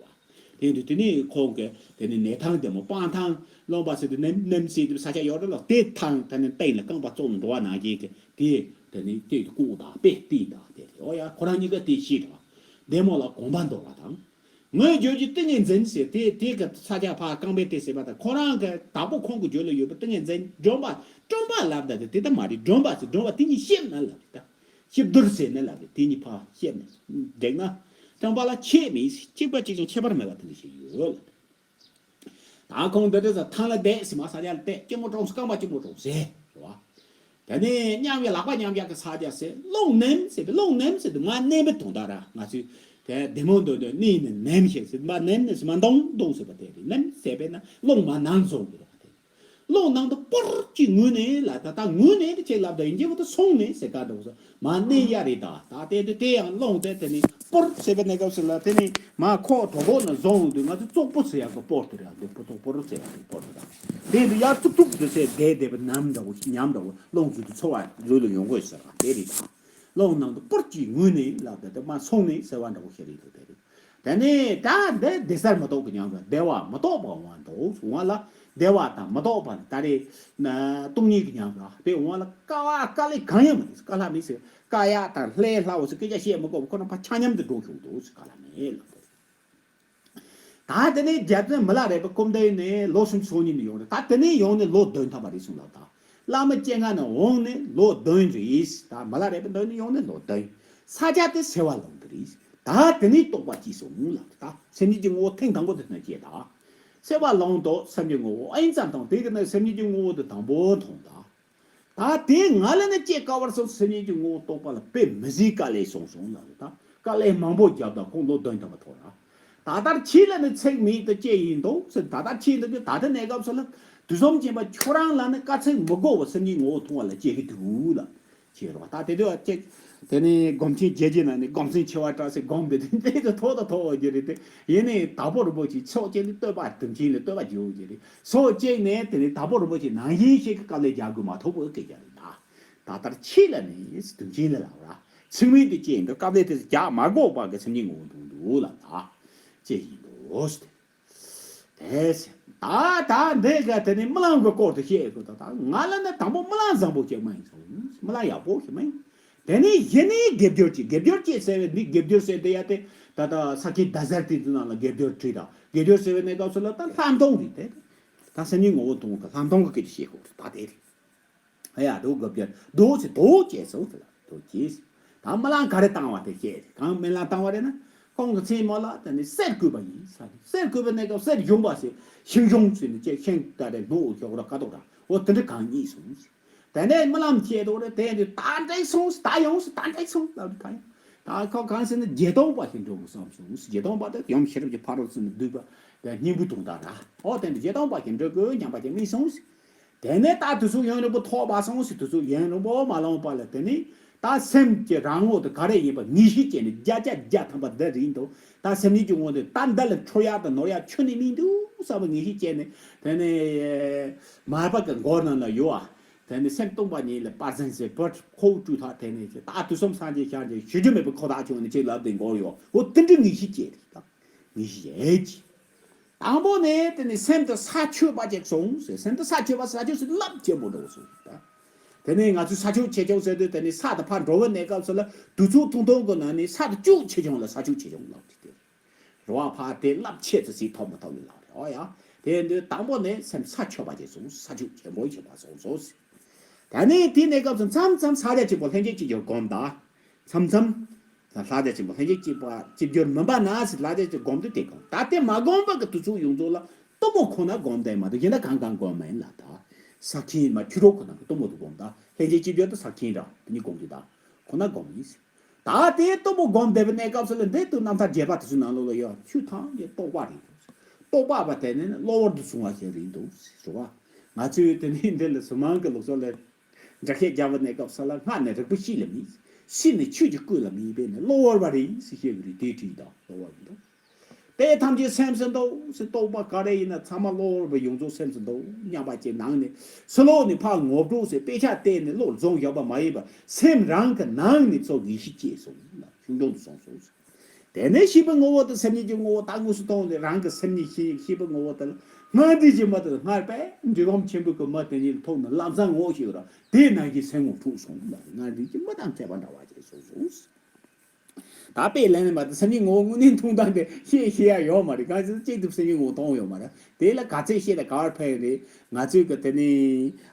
བ། དེ་དུས་དེ་ནས་ཁོང་གིས་དེ་ནས་གནས་ཐང་དེ་མོ་སྤང་ཐང་རློན་པ་ཟེར་དུས་ནེམ་ནེམ་ཟེར་དུས་ས་ཆ་ཡོད་རེད་ལ། དེ་ཐང་དེ་ནས་སྟེང་ལ་རྐང་པ་བཙུགས་ནས་འགྲོ་བ་ནང་བཞིན་གྱི་དེ་དེ་ནས་དེ་ལྐུགས་དང་དཔེ་བལྟས་དང་དེ་རེད། འོ་ཡ་ཁོ་རང་གཉིས་ཀ་དེ་ཤེས་དང་། ལྟད་མོ་ལ་གོམ་པ་འདོར་བ་དང་། ངོས་བརྗོད་ཀྱི་ཏིང་ངེ་འཛིན་ཟེར་དེ་དེ་གི་ས་ཆ་ཕ་རྐང་པའི་དེ་ཟེར་བ་དང་ཁོ་རང་གི་དྭགས་པོ་ཁོང་གི་བརྗོད་ལ་ཡོད་པ་ཏིང་ངེ་འཛིན་སྒྲོན་པ་སྒྲོན་པ་ལབ་ད་དེ་དེ་ད་མ་རེད། སྒྲོན་པ་ཟེར་སྒྲོན་པ་དེ་གཉིས་ཤེབ་ན་ལབ་རེད་ད། ཤེབ་བསྡུར་ཟེར་ནས་ལབ་རེད། དེ་གཉིས་ཕ་ཤེབ་ནས་འགྲིག་ན། སྟོན་པ་ལ་ཁྱད་མེད། གཅིག་པ་གཅིག་ཀྱང་ཁྱད་པར་མེད་པ་དེ་འདྲ་ཞིག་ཡོད་ལབ་རེད། ད་ཁོང་འདི་འདྲ་ཟེར་ཐང་ལ་བསྡད་ཟེར་མ་ས་ཆ་ལ་བསྡད་སྐྱིད་མོ་གྲོང་སྐམ་པ་སྐྱིད་མོ་གྲོང་ཟེར་རེད་བ། དེ་ནས་མཉམ་གི་ལག་པ་མཉམ་གཡས་ཀྱི་ས་ཆ་ཟེར་རླུང་ནེམ་ཟེར་དུས་རླུང་ནེམ་ཟེར་དུས་མ་ནེམ་པའི་དོན་དག་ར། ང་ཚོས་དེ་བདེ་མོ་འདོད་དོན་གནས་ནི་ནེམ་ཞིག་ཟེར་མ་ནེམ་ནི་ཟེར་མ་མདུང་མདུང་ཟེར་བ་དེ་རེད། ནེམ་ཟེར་བས་ན་རླུང་མ་ནང་སོང་གི་རེད་བ་དེ། རླུང་ནང་དུ་སྤུར་གྱིས་ངུས་ནས་ལ་ད་ལྟ་ངུས་ནས་དེ་ཁྱེད་ལབ་ད་ཡིན་གྱི་འོ་ད་སོང་ནས་ཟེར་ག་འདྲ་བོ་ཟེར་མ་གནས་ཡ་རེད་ད། ད་དེ་དུས་དེ་ཡང་རླུང་དེ་དེ་ནི་སྤུར་ཟེར་བའི་གནས་སྐབས་སུ་ལ་དེ་ནི་མ་ཁོག་གྲོད་ཁོག་ནས་བཟུང་འོང་དུས་ང་ཚོ་བཙོག་པོ་ཟེར་ཡག་གི་སྤོར་དུ་རེད། འདི་སྤུ་ཙོག་སྤུར་ཟེར་ཡག་གི་སྤོར་དུ་རེད། དེ་དུས་ཡར་ཙུག་ཙུག་དུ་ཟེར་བསྡད་བསྡད་པའི་ནམ་འདྲ་བོ་ཉམས་འདྲ་བོ་རླུང་ཚུལ་དུ་ཚོར་བ་ལུས་ལ་ཡོང་དགོས་ཟེར་བ་དེ་རེད་ད། རླུང་ནང་དུ་སྤུར་གྱིས་ངུས་ནས་ལབ་ད་དེ་མ་སོང་ནས་ཟེར་བ་འདྲ་བོ་ཞིག་རེད་འདུག་དེ་རེད། དེ་ནས་ད་འདི་བདེ་སར་མི་རྟོག་པའི་ཉམས་ར། བདེ་བ་མི་རྟོག་པ་འོང་བ་འདུག་འོང་བ་ལ་བདེ་བ་དང་མི་རྟོག་པ་ནི་ད་རེས་ན་སྟོང་ཉིད་ཀྱི་ཉམས་ར། དེ་འོང་བ་ལ་དཀའ་བ་དཀའ་ལས་གང་ཡང་མི་འདུག་དཀའ་ལས་མི་ཟེར་དཀའ་ཡག་དང་ལྷའི་ལྷ་འོ་ཟེར་སྐད་ཆ་བཤད་མི་དགོས་པ་ཁོ་ན་ཕ་ཆ་མཉམ་དུ་འགྲོ་ཆོག་འདུག་དཀའ་ལས་མེད་ལ། ད་དེ་ནས་རྒྱལ་བཙུན་མི་ལ་རས་པ་སྐུ་ཕྲེང་ནས་ལོ་སུམ་ཅུ་སོ་གཉིས་ནས་ཡོང་རེད། ད་དེ་ནས་ཡོང་ནས་ལོ་བདུན་ཐམ་པ་རེད་གསུངས་ལབ་ད། བླ་མ་སྤྱན་སྔ་ནས་འོངས་ནས་ལོ་བདུན་རེད། ད་མི་ལ་རས་པ་འདི་ནས་ཡོང་ནས་ལོ་བདུན། ས་ཆ་དེ་སེ་བ་ལུང་དུ་རེད། ད་དེ་ནས་རྟོགས་པ་སྐྱེས་སོང་ལབ་ད། སེམས་ཉིད་ཀྱི་ངོ་བོ་ཐེངས་དང་པོ་དེ་ནས་སྐྱེས་ད། སེ་བ་ལུང་དུ་སེམས་ཉིད་ངོ་བོ་ཨེན་ཙམ་མཐོང་། དེ་གི་ནས་སེམས་ཉིད་ཀྱི་ངོ་བོ་དེ་དང་པོ་མཐོང་ད། ད་དེ་ང་ལ་ནི་ཅེས་དཀའ་བར་སོང་། སེམས་ཉིད་ཀྱི་ངོ་བོ་རྟོགས་པ་ལ་དཔེ་མི་སྲིད་དཀའ་ལས་སོང་སོང་ལབ་རེད་ད། དཀའ་ལས་མང་པོ་བརྒྱབ་ད་ཁོང་ལོ་བདུན་ཐམ་པ་ཐོག་ར། ད་ལྟར་ཁྱེད་ལ་ནི་ཚེགས་མེད་དུ་སྐྱེ་ཡིན་འདུག་ཟེར། ད་ལྟར་ཁྱེད་འདུག་གི་ད་ལྟ་གནས་སྐབས་སུ་ལ་དུས་གསུམ་མཁྱེན་པ་ཁྱོད་རང་ལ་ནི་དཀའ་ཚེགས་མི་དགོས་པ་སེམས་ཉིད་ངོ་བོ་མཐོང་བ་ལ་སྐྱེ་གི་འདུག་ལབ་ཁྱེད་རོགས་ད་དེ་དུས་ཅེས་དེ་ནི་སྒོམ་ཆེན་རྒྱལ་རྒྱལ་ན་ནི་སྒོམ་ཆེན་ཆེ་བ་བཀྲ་ཟེར་སྒོམ་འདི་དེ་དེ་དུ་ཐོག་ཏུ་ཐོག་འོ་རྒྱུ་རེད་དེ། ཡིན་ནའི་དྭགས་པོ་རིན་པོ་ཆེ་ཕྱོགས་གཅིག་ནི་སྟོན་པ་དུས་ཆེན་ལ་སྟོན་པ་རྒྱུ་འོ་རྒྱུ་རེད། སོ་གཅིག་ནས་དེ་ནི་དྭགས་པོ་རིན་པོ་ཆེ་ནང་བཞིན་ཞིག་གི་དཀའ་ལས་རྒྱག་དགོས་མ་ཐུབ་པའི་སྐད་ཆ་རེད་ད། ད་ལྟར་ཁྱེད་ལ་ནི་དུས་ཆེན་ལ་ལབ་ར། ཚིག་མིན་དུ་སྐྱེས་འདུག་དཀའ་ལས་དེ་རྒྱག་མ་དགོས་པ་གི་སེམས་ཉིད་ངོ་བོ་འདུག་འདུག་ལབ་ད། ཅེས་ཡིན་འདུག་ཟེར་ཏེ། དེ་ད་ད་འདི་ག་དེ་ནི་རྨི་ལམ་གི་སྐོར་དུ་བཤད་དགོས་ད། ད་ང་ལ་ནི་དང་པོ་རྨི་ལམ་བཟང་པོ་ཅིག་མ་ཡིན་སོང་། རྨི་ལམ་ཡག་པོ་ཞིག་མ་ཡིན། དེ་ནས་གཞི་ནས་དགེ་སྦྱོར་བྱེད། དགེ་སྦྱོར་བྱེད་ཟེར་བའི་འདི་དགེ་སྦྱོར་ཟེར་དེ་ཡ་དེ་ད་ལྟ་ས་ཁྱི་ཟླ་ཟེར་དེ་ཚོ་ནང་ལ་དགེ་སྦྱོར་བྲིས་དང་། དགེ་སྦྱོར་ཟེར་བའི་གནས་སྐབས་སུ་ལ་ད་ལྷག་མཐོང་རེད་དེ། ད་སེམས་ཉིད་ངོ་བོ་མཐོང་གི་ལྷག་མཐོང་གི་སྐད་ཆ་བཤད་དགོས་རེད། ད་དེ་རེད། ཨ་ཡ་དོ་དགེ་སྦྱོར་དོ་ཚེ་དོ་བྱས་སོང་ཟེར་ལ་དོ་བྱས། ད་རྨི་ལམ་ག་རེ་བཏང་བ་དེ་བཤད་རེད། གང་རྨི་ལམ་བཏང་བ་རེད་ན། ཁོང་གི་མཚན་མོ་ལ་དེ་ནས་གསེར་བརྐོས་པ་ཡིན་ས་རེད། གསེར་བརྐོས་པའི་གནས་སྐབས་གསེར་གཞོང་པ་ཟེར་ཤིང་གཞོང་ཟེར་ནས་ཅེས་ཤིང་ད་རེ་སྣོ་ཞོག་ར་ཀ་ཏོག་ར་འོ་དེ་འདྲ་གང་རྙེད་སོང་ཟེར། དེ་ནས་རྨི་ལམ་བཤད་དོ་རེད། དེ་འདི་ད་འགྲིག་སོང་ཟེར། ད་ཡོང་ཟེར། ད་འགྲིག་སོང་ལབ་རེད། ད་ཡོང་ད་ཁོ་གང་ཟེར་ན་བརྒྱད་སྟོང་པ་ཞིག་འགྲོ་དགོས་བསམ་སོང་ཟེར། བརྒྱད་སྟོང་པ་དེ་ཡུམ་ཤེས་རབ་ཀྱི་ཕ་རོལ་ཏུ་ཕྱིན་པ་འདུས་པ་དེ་སྙིང་པོའི་དོན་དག་ར། ཨོ་དེ་འདི་བརྒྱད་སྟོང་པ་ཞིག་འགྲོ་དགོས་སྙམ་པ་ཅིག་རྨིས་སོང་ཟེར། དེ་ནས་ད་དུས་ཚོད་ཡུན་རིང་པོ་ཐོགས་པ་སོང་ཟེར། དུས་ཚོད་ཡུན་རིང་པོ་མ་ལོངས་པ་ལ་དེ་ནས་ད་སེམས་ཀྱི་རང་ངོ་དེ་ག་རེ་ཡིན་པ་ངེས་ཤེས་སྐྱེས་ནས་བརྒྱ་ཆ་བརྒྱ་ཐམ་པ་འདི་རེད་འདུག་ད་སེམས་ཉིད་ཀྱི་ངོ་དེ་ད་འདི་ལ་འཁྲུལ་ཡག་དང་ནོར་ཡག་ཁྱོན་ནས་མི་འདུག་བསམ་པ་ངེས་ཤེས་སྐྱེས་ནས་དེ་ནས་མར་པ་གི་མགོ་ནང་ལ་ཡོད་ཨ། དེ་ནས་སེམས་སྟོང་པ་ཉིད་ལ་པར་ཟན་ཟེར་བོད་ཁོ་བོ་སྤྲུལ་ཐག་དེ་ནས་ད་དུས་གསུམ་སངས་རྒྱས་ཤར་རྒྱས་ཞུ་རྒྱུ་མེད་པའི་ཁོ་ཐག་ཆོད་ནས་ཅིག་ལབ་དེ་མགོ་ཡོད་འོ་དེ་འདྲ་ངེས་ཤེས་སྐྱེས་རེད་ད། ངེས་ཤེས་ཡས་ཀྱི། དང་པོ་ནས་དེ་ནས་སེམས་དེ་ས་ཆོད་པ་ཅིག་སོང་ཟེར། སེམས་དེ་ས་ཆོད་པ་ས་ཆོད་ཟེར་རླབས་ཆེན་པོ་འགྲོ་སོང་ད། དེ་ནས་ང་ཚོས་ས་ཆོད་ཆེ་ཆུང་ཟེར་དུས་དེ་ནས་ས་དེ་ཕར་འགྲོ་བའི་གནས་སྐབས་སུ་ལ་དུས་ཚོད་ཐུང་ཐུང་གི་ནང་ནས་ས་དེ་ཅུང་ཆེ་ཆུང་ལ་ས་ཆོད་ཆེ་ཆུང་ལབ་ཀྱི་དེ་རེད་བ། ཕར་དེ་རླབས་ཆེ་ཙི་ཙི་ཐོབ་མ་ཐོབ་ནི་ལབ་རེད། ཨོ་ཡ། དེ་དུས་དང་པོ་ནས་སེམས་ས་ཆོད་པ་ཅིག་སོང་། ས་ཆོད་ཆེན་པོ་ཆེ་བ་སོང་སོང་ཟེར། ད་ནི་དེའི་གནས་སྐབས་སུ་མཚམས་མཚམས་ས་ཆ་གཅིག་པོ་ལྷན་སྐྱེས་གཅིག་གྱུར་སྒོམ་དང་། མཚམས་མཚམས་ལྷ་རྒྱ་ཆེན་པོ་ལྷན་སྐྱེས་གཅིག་པ་གཅིག་གྱུར་མིན་པ་ན་ཟེར། ལྷ་རྒྱ་ཆེན་སྒོམ་དུས་དེ་གང་ད་དེ་མ་སྒོམ་པ་གི་དུས་ཚོད་ཡོངས་རྫོགས་ལ་གཏུམ་མོ་ཁོ་ན་སྒོམ་བསྡད་མ་གཏོགས་གཞན་དག་གང་གང་སྒོམ་མ་ཡིན་ལ། ད་ས་ཁྱིམ་མ་ཆུ་རོགས་ཁོ་ན་གི་གཏུམ་མོ་དུ་སྒོམ། ད་ལྷན་སྐྱེས་གཅིག་གྱུར་དུ་ས་ཁྱིམ་ར་དེ་གཉིས་སྒོམ་དུས་ད་ཁོ་ན་སྒོམ་ཡིན་ཟེར། ད་དེ་གཏུམ་པོ་སྒོམ་བསྡད་པའི་གནས་སྐབས་སུ་ལ་འདི་དུས་རྣམ་ཐར་རྒྱས་པ་དེ་ཚོའི་ནང་ལོགས་ལ་ཡང་ཆོས་ཐམས་ཅད་རྟོག་པ་རེད་འདུག་རྟོག་པ་བ་དེ་ནི་གློ་བུར་དུ་བྱུང་བ་ཞིག་རེད་འདུག་ཟེར་བ། ང་ཚོས་དེ་ནི་འདི་ལ་གཟུངས་མང་གི་ལུགས་སྲོལ་ལ་འགྲེལ་བཤད་རྒྱག་པའི་གནས་སྐབས་སུ་ལ་སྔར་ནས་རིག་པ་གཤིས་ལ་མེད། གཤིས་ནི་ཆོས་ཀྱི་སྐུ་ལ་མེད་པས་ནི་གློ་བུར་བ་རེད་ཟེར་བཤད་ཀྱི་རེད། དེ་བྲིས་དང་གློ་བུར་རེད་འདུག་དེ་ཐམས་ཅད་སེམས་སུ་འདུག་ཟེར། རྟོག་པ་ག་རེ་ཡིན་ན་ཚང་མ་གློ་བུར་བ་ཡོངས་རྫོགས་སེམས་སུ་འདུག་སྙམ་པ་ཅིག་ནང་ནས་ཕྱི་ལོགས་ནས་ཕར་ངོ་སྤྲོད་ཟེར་དཔེ་ཆ་བལྟས་ནས་བློར་བཟུང་བཞག་པ་མ་ཡིན་པར་སེམས་རང་གི་ནང་ནས་ཚོར་ངེས་ཤེས་སྐྱེས་སོང་ལ་ཤིན་ཏུ་སོང་སོང་ཟེར། དེ་ནས་ཤེས་པའི་ངོ་བོ་དང་སེམས་ཉིད་ཀྱི་ངོ་བོ་ད་དངོས་སུ་མཐོང་ནས་རང་གི་སེམས་ཉིད་ཤེས་ཤེས་པའི་ངོ་བོ་དེ་ལ་སྔར་འདྲིས་ཀྱི་མི་དེ་ལ་སྔར་པས་འདྲིས་ལམ་ཆེན་པོའི་གི་མི་དེ་ཉིད་ལ་ཐུག་ནས་ལམ་སང་ངོ་ཤེས་ར་དེ་ནང་གི་སེམས་ངོ་འཁྲུགས་སོང་ལ། སྔར་འདྲིས་ཀྱི་མི་དང་འཕྲད་པ་འདྲ་བ་ཅིག་སོང་སོང་། ད་དཔེ་ལེན་ནས་མ་ད་སེམས་ཉིད་ངོ་བོ་དངོས་གནས་མཐོང་སྟངས་དེ་ཤེས་ཤེས་ཡ་ཡོད་མ་རེད། གང་ཟེར་གཅིག་ཏུ་སེམས་ཉིད་ངོ་བོ་མཐོང་ཡོད་མ་རེད། དེ་ལ་ག་ཚད་ཤེས་དང་ག་བར་ཕན་རེད། ང་ཚོའི་གི་དེ་ནི་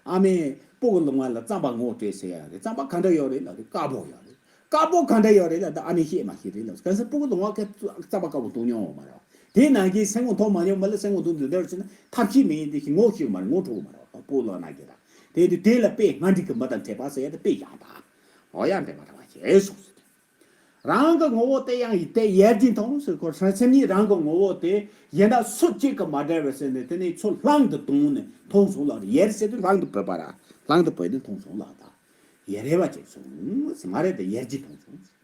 ཨ་མས་སྤུ་གུ་ལོང་བ་ལ་རྩམ་པ་ངོ་སྤྲད་ཟེར་ཡ་རེད། རྩམ་པ་ག་འདྲ་ཡོད་རེད་ལབ་དུས་དཀར་པོ་ཡོད་རེད། དཀར་པོ་ག་འདྲ་ཡོད་རེད་ལབ་དུས་ཨ་མས་ཤེས་མ་ཤེས་རེད་ལབ། གང་ཟེར་སྤུ་གུ་ལོང་བ་ཁ་རྩམ་པ་དཀར་པོ་འཐུང་མྱོང་ཡོད་མ་རེད། དེ་ནང་གི་སེམས་ངོ་མཐོང་མ་མྱོང་མ་ལ་སེམས་ངོ་མཐོང་དུས་འདིར་ཕྱིན་ན་ཐབས་ཤེས་མེད་ཡིན་དེ་ཞིག་ངོ་ཤེས་མ་རེད། ངོ་འཕྲོད་མ་རེད། སྤུ་གུ་ལོང་ན་གི་ར་དེ་དུས་དེ་ལ་དཔེ་སྔར་འདྲིས་གི་མི་དང་འཕྲད་པ་ཟེར་ཡ་དེ་དཔེ་ཡག་ད་འོ་ཡང་འདྲེན་པ་འདྲ་བ་བྱས་སོང་ཟེར། རང་གི་ངོ་བོ་དེ་ཡང་ཡི་དེ་ཡར་གྱིས་མཐོང་ཟེར། ཁོ་སེམས་ཉིད་རང་གི་ངོ་བོ་དེ་གཞན་དག་སུ་གཅིག་གིས་མ་བསྒྲལ་བར་ཟེར་ནས་དེ་ནས་ཚུར་ལྷང་དུ་བཏང་ནས་མཐོང་སོང་ལ། ཡར་ཟེར་དུས་ལྷང་དུ་བུད་པ་ར་ལྷང་དུ་བུད་ནས་མཐོང་སོང་ལ། ད་ཡར་རེ་བ་བྱས་སོང་ཟེར། ང་རེ་དེ་ཡར་གྱིས་མཐོང་སོང་ཟེར།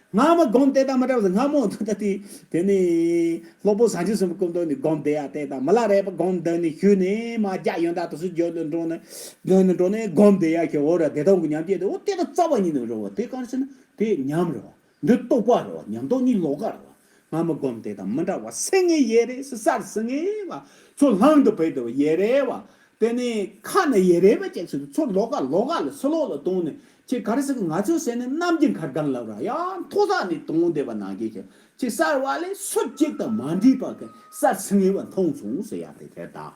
སྔ་མ་སྒོམ་དེ་དང་མ་འདྲ་བ་ཟེར། སྔ་མོ་དུ་ད་དེ་དེ་ནས་སློབ་དཔོན་བྱང་ཆུབ་སེམས་དཔའི་སྐུ་མདུན་ནས་སྒོམ་བསྡད་ཡ་དེ་དང་མི་ལ་རས་པ་སྒོམ་བསྡད་ནས་ཞུས་ནས་མ་རྒྱ་ཡོན་ད་དུ་སུ་འཇོག་ལ་འགྲོ་ནས་འགྲོ་ནས་འགྲོ་ནས་སྒོམ་བསྡད་ཡ་ཁྱེད་འོ་ར་བདེ་ཐང་གི་ཉམས་བཅས་དེ་འོ་དེ་དང་རྩ་བ་ཉིད་ནས་རེད་བ། དེ་གང་ཟེར་ན། དེ་ཉམས་རེད་བ། འདི་རྟོག་པ་རེད་བ། ཉམས་རྟོགས་གཉིས་ལོགས་ཀ་རེད་བ། སྔ་མ་སྒོམ་དེ་དང་མི་འདྲ་བ། སེང་ངེ་ཡེ་རེ་ཟེར། སར་སེང་ངེ་བ། ཚུར་ལྷང་དུ་བུད་དེ་བ་ཡེ་རེ་བ། དེ་ནས་ཁ་ནས་ཡེ་རེ་བ་ཅེག་ཟེར་དུས་ཚུར་ལོགས་ཀ་ལོགས་ཀ་ལ་ཕྱི་ལོགས་ལ་བཏང་ནས་ཅེ་ག་རེ་ཟེར་གི། ང་ཚོས་ཟེར་ནས་གནམ་གྱི་མཁའ་སྒང་ལ་ར་ཡང་མཐོ་ས་ནས་བཏང་བསྡད་པ་ནང་བཞིན་ཅེ་སར་བ་ལས་སུ་གཅིག་དང་མ་འདྲིས་པ་གི་སར་སེང་ངེ་བ་མཐོང་སོང་ཟེར་ཡ་དེ་དེ་དང་།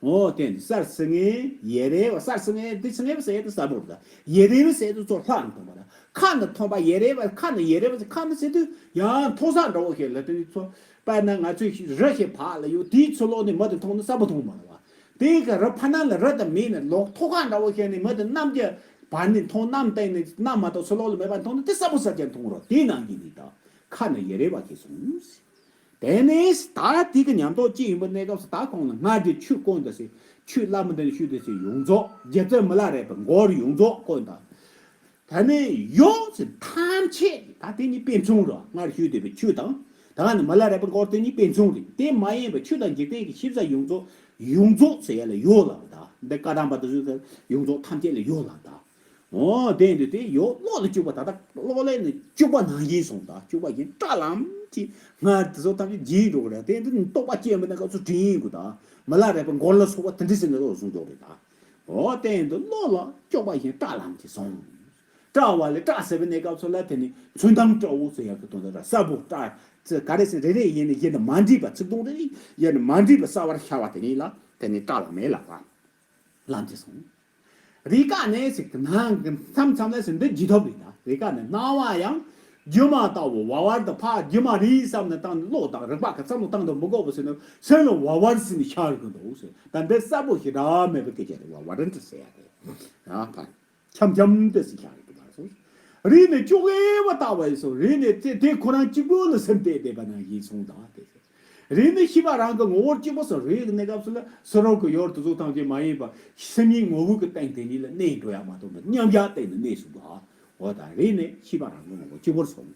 འོ་དེ་ནི་སར་སེང་ངེ་ཡེ་རེ་བ། སར་སེང་ངེ་འདི་སེང་ངེ་བ་ཟེར་དུས་སར་བོར་ད། ཡེ་རེ་བ་ཟེར་དུས་ཚུར་ལྷང་ཐོན་པ་ར། ཁ་ནས་ཐོན་པ་ཡེ་རེ་བ། ཁ་ནས་ཡེ་རེ་བ། ཁ་ནས་ཟེར་དུས་ཡང་མཐོ་ས་འདྲ་བོ་ཞིག་ལ། དེ་ནི་ཚོ་དཔེར་ན་ང་ཚོས་རི་ཞིག་བག་ལ་ཡོད། དེའི་ཚུར་ལོགས་ནས་མི་དེ་མཐོང་ན་སར་བོ་མཐོང་མ་ར་བ། དེ་ག་རི་ཕ་ནང་ལ་རི་དེ་མེད་ནས་ལོགས་མཐོ་ཁ་འདྲ་བོ་ཞིག་ནས་མི་དེ་གནམ་གྱི་བར་ནས་མཐོང་། གནམ་སྟེང་ནས་གནམ་མ་གཏོགས་ཚུར་ལོགས་ལ་མེད་པ་མཐོང་ན་དེ་སར་བོ་ས་ཆ་མཐོང་རོགས། དེ་ནང་གི་ནི་ད་ཁ་ནས་ཡེ་རེ་བ་ཞིག་སོང་། དེ་ནས་ད་དེ་གི་ཉམས་རྟོགས་ཅི་ཡིན་པ་གནས་སྐབས་སུ་ད་ཁོང་ལ་སྔར་གྱི་ཆོས་བཀོད་འདི་ཟེར། ཆོས་བླ་མ་འདི་ནས་ཞུས་འདི་ཟེར་ཡོངས་རྫོགས། རྗེ་བཙུན་མི་ལ་རས་པའི་མགུར་ཡོངས་རྫོགས་བཀོད་འདི། ད་ནི་ཡོད་ཟེར་ཐམས་ཅད་ད་དེ་གཉིས་དཔེ་མཚུངས་རེད། སྔར་ཞུས་བསྡད་པའི་ཆོས་དང་ད་ནི་མི་ལ་རས་པའི་མགུར་དེ་གཉིས་དཔེ་མཚུངས་རེད། དེ་མ་ཡིན་པའི་ཆོས་དང་འཇིག་རྟེན་གྱི་ཤེས་བྱ་ཡོངས་རྫོགས། ཡོངས་རྫོགས་ཟེར་ཡ་ལ་ཡོད་ལབ་ད། འདི་བཀའ་གདམས་པ་དེ་ཚོ་ཡོངས་རྫོགས་ཐམས་ཅད་ལ་ཡོད་ལབ་ད། འོ་དེ་འདི་དེ་ཡོད། བློ་ལ་བཅུག་པ། ད་ལྟ་བློ་ལས་ནི་བཅུག་པ་ནང་བཞིན་སོང་། ད་བཅུག་པ་བཞིན་བཀྲ་ལམ་གྱིས་སྔར་དེ་ཚོ་ཐམས་ཅད་བརྗེད་འགྲོ་གི་རེད། དེ་འདི་ནི་རྟོགས་པ་སྐྱེས་མི་ནི་སྐབས་སུ་དྲན་ཡིན་དགོས། ད་མི་ལ་རས་པའི་མགུར་ལ་སོགས་པ་དེ་འདྲ་ཟེར་ནས་བློ་བཟུང་འགྲོ་རེད། ད་འོ་དེ་འདི་བློ་ལ་བཅུག་པ་བཞིན་བཀྲ་ལམ་གྱིས་སོང་། བཀྲ་བ་ལས་བཀྲ་ཟེར་བའི་གནས་སྐབས་སུ་ལ་དེ་ནི་ཚོན་མདངས་བཀྲ་བོ་ཟེར་ཡག་གི་དོན་དག་ར། གསལ་པོ་བཀྲ། ཚེ་ག་རེ་ཟེར་རེ་རེ་ཡིན་ནི་ཡིན་ནི་མ་འདྲེས་པ། ཚིག་དོན་རེ་རེ་ཡིན་ནི་མ་འདྲེས་པ་གསལ་བར་ཤར་བ་དེ་ནི་ལ་དེ་ནི་བཀྲ་ལ་མེ་ལ་བ། ལམ་དེ་སོང་། རེས་འགའ་ནི་ཟེར་གི་ནང་གི་མཚམས་མཚམས་ལ་ཟེར་འདི་བརྗེད་ཐབས་རེད་ད། རེས་འགའ་ནི་སྣང་བ་ཡང་སྒྱུ་མ་ལྟ་བུ་བར་བར་དུ་ཕར་སྒྱུ་མ་རེད་བསམ་ནས་བཏང་བློ་དང་རིག་པ་གི་བསམ་བློ་བཏང་དུ་མི་དགོས་པ་ཟེར་ན་སེམས་ལ་བར་བར་ཟེར་ནས་ཤར་གི་འདུག་ཟེར། ད་འདི་གསལ་པོ་ཞེ་དྲག་མེད་པའི་སྐད་ཆ་རེད། བར་བར་འདི་ཟེར་ཡ་རེད། ཨ་ཕ། འཆམ་འཆམ་དུ་ཟིན་ཀྱང་རིག་པར་སོང་། རིག་ནས་བཅོ་ལྔ་བ་ལྟ་བ་ཡིན་སོང་། རིག་ནས་དེ་དེ་ཁོ་རང་གཅིག་པུ་ལ་སེམས་གཏད་བསྡད་པ་ན་ཡིན་སོང་དང་དེ། རིག་ནས་ཤེས་པ་རང་གི་ངོ་བོར་གཅིག་པུ་སོང་། རིག་གནས་སྐབས་སུ་ལ་སུ་རང་གི་ཡོར་དུ་གཟུགས་ཐམས་ཅད་མ་ཡིན་པ་སེམས་ཉིད་ངོ་བོ་གི་སྟེང་དེ་ཉིད་ལ་གནས་འགྲོ་ཡ་མ་གཏོགས་མཉམ་གཞག་སྟེང་དུ་གནས་སོང་དང་། འོ་ད་རིག་ནས་ཤེས་པ་རང་གི་ངོ་བོ་གཅིག་པུར་སོང་།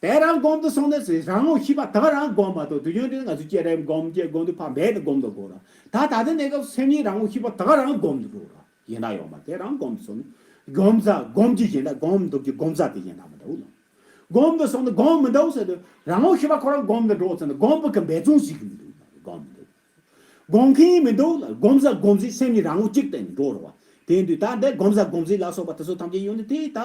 དེ་རང་སྒོམ་དུ་སོང་ནས་ཟེར། རང་ངོ་ཤེས་པ་དག་རང་སྒོམ་མ་གཏོགས་དུས་རྒྱུན་དུ་ང་ཚོ་སྐྱེ་རེམ་སྒོམ་སྐྱེ་སྒོམ་དུ་ཕར་འབད་དུ་སྒོམ་དུ་དགོས་ར། ད་ད་ལྟ་གནས་སྐབས་སེམས་ཉིད་རང་ངོ་ཤེས་པ་དག་རང་སྒོམ་དུ་འགྲོ་ར། གཞན་དག་ཡོད་མ་དེ་རང་སྒོམ་དུ་སོང་ནས་སྒོམ་ས་སྒོམ་གྱི་གཞན་དག་སྒོམ་འདུག་གི་སྒོམ་ས་དེ་གཞན་དག་མི་འདུག་ལ། སྒོམ་དུ་སོང་ནས་སྒོམ་མི་འདུག་ཟེར་དུས་རང་ངོ་ཤེས་པ་ཁོ་རང་སྒོམ་དུ་འགྲོ་ཟེར་ནས་སྒོམ་པ་གི་འབད་བརྩོན་ཞིག་མི་འདུག་སྒོམ་མི་འདུག་སྒོམ་མཁན་མི་འདུག་ལ། སྒོམ་ས་སྒོམ་ཟིག་སེམས་ཉིད་རང་ངོ་གཅིག་སྟེང་འགྲོ་རུ་བ། དེ་དུས་ད་འདི་སྒོམ་ས་སྒོམ་ཟིག་ལ་སོགས་པ་དེ་ཚོ་ཐམས་ཅད་ཡོད་ནི་དེ་ད་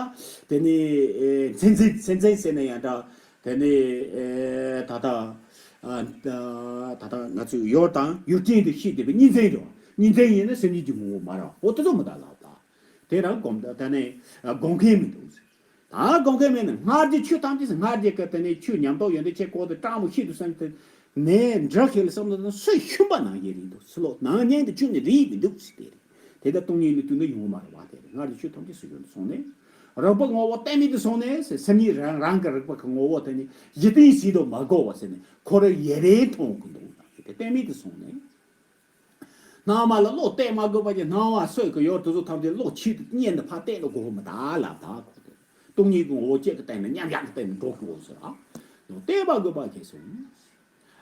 དེ་ནི་ཨེ་མཚན་འཛིན་མཚན་འཛིན་ཟེར་ན་ཡང་འདྲ། དེ་ནི་ཨེ་ད་ལྟ་ཨ་ད་ད་ལྟ་ང་ཚོས་ཡོར་དང་ཡུལ་ཅན་དུ་ཤེས་བསྡད་པའི་གཉིས་འཛིན་རེད་བ། གཉིས་འཛིན་ཡིན་ན་སེམས་ཉིད་ཀྱི་ངོ་བོ་མ་རེད་བ། འོ་དེ་ཚོ་མི་ད་ལ་ད་དེ་རང་སྒོམ་ད་ད་ནི་སྒོམ་མཁན་མི་འདུག་ད་སྒོམ་མཁན་མེད་ན་སྔར་གྱི་ཆོས་ཐམས་ཅད་སྔར་གྱི་སྐབས་དེ་ནས་ཆོས་ཉམས་རྟོགས་ཡོན་ཏན་ཆེ་སྐོར་དུ་སྤྲང་མོ་ཤེས་དུ་སེམས་དེ་ནས་འདྲ་ཤེས་ལ་བསམ་བློ་དང་སུ་ཤུན་པ་ནང་བཞིན་རིང་དུ་སུ་ལོ་ནང་སྙིང་དུ་ཆུད་ནས་རིག་མི་འདུག་ཟེར་དེ་རེད། དེ་ལྟར་སྟོང་ཉིད་ལུས་དུས་འདི་ཡོང་མ་རེད་བ། དེ་རེད། སྔར་གྱི་ཆོས་ཐམས་ཅད་སུ་ཡོན་དུ་སོང་ནས་རིག་པ་ངོ་བོ་གཏན་མེད་དུ་སོང་ནས་སེམས་ཉིད་རང་རང་གི་རིག་པ་གི་ངོ་བོ་དེ་ནི་གཞི་རྟེན་ཟིན་དུ་མ་གོ་བ་ཟེར་ནས་ཁོ་རང་ཡེ་རེ་མཐོང་གི་འདུག་དེ་གཏན་མེད་དུ་སོང་ནས། སྣང་བ་ལ་བློ་གཏད་མ་དགོས་པ་ཀྱི་སྣང་བ་སོགས་ཀྱི་ཡོར་དུ་གཟུགས་ཐམས་ཅད་བློ་ཆེད་དུ་གཉེར་ནས་ཕར་གཏད་ལ་དགོས་མི་ད་ལ་ད་ཁོ་དེ་སྟོང་ཉིད་ཀྱི་ངོ་བོ་གཅིག་གི་སྟེང་ནས་མཉམ་གཞག་གི་སྟེང་ནས་འགྲོ་དགོས་ཟེར་ཨ། གཏད་པ་དགོས་པ་ཁྱེད་སོང་།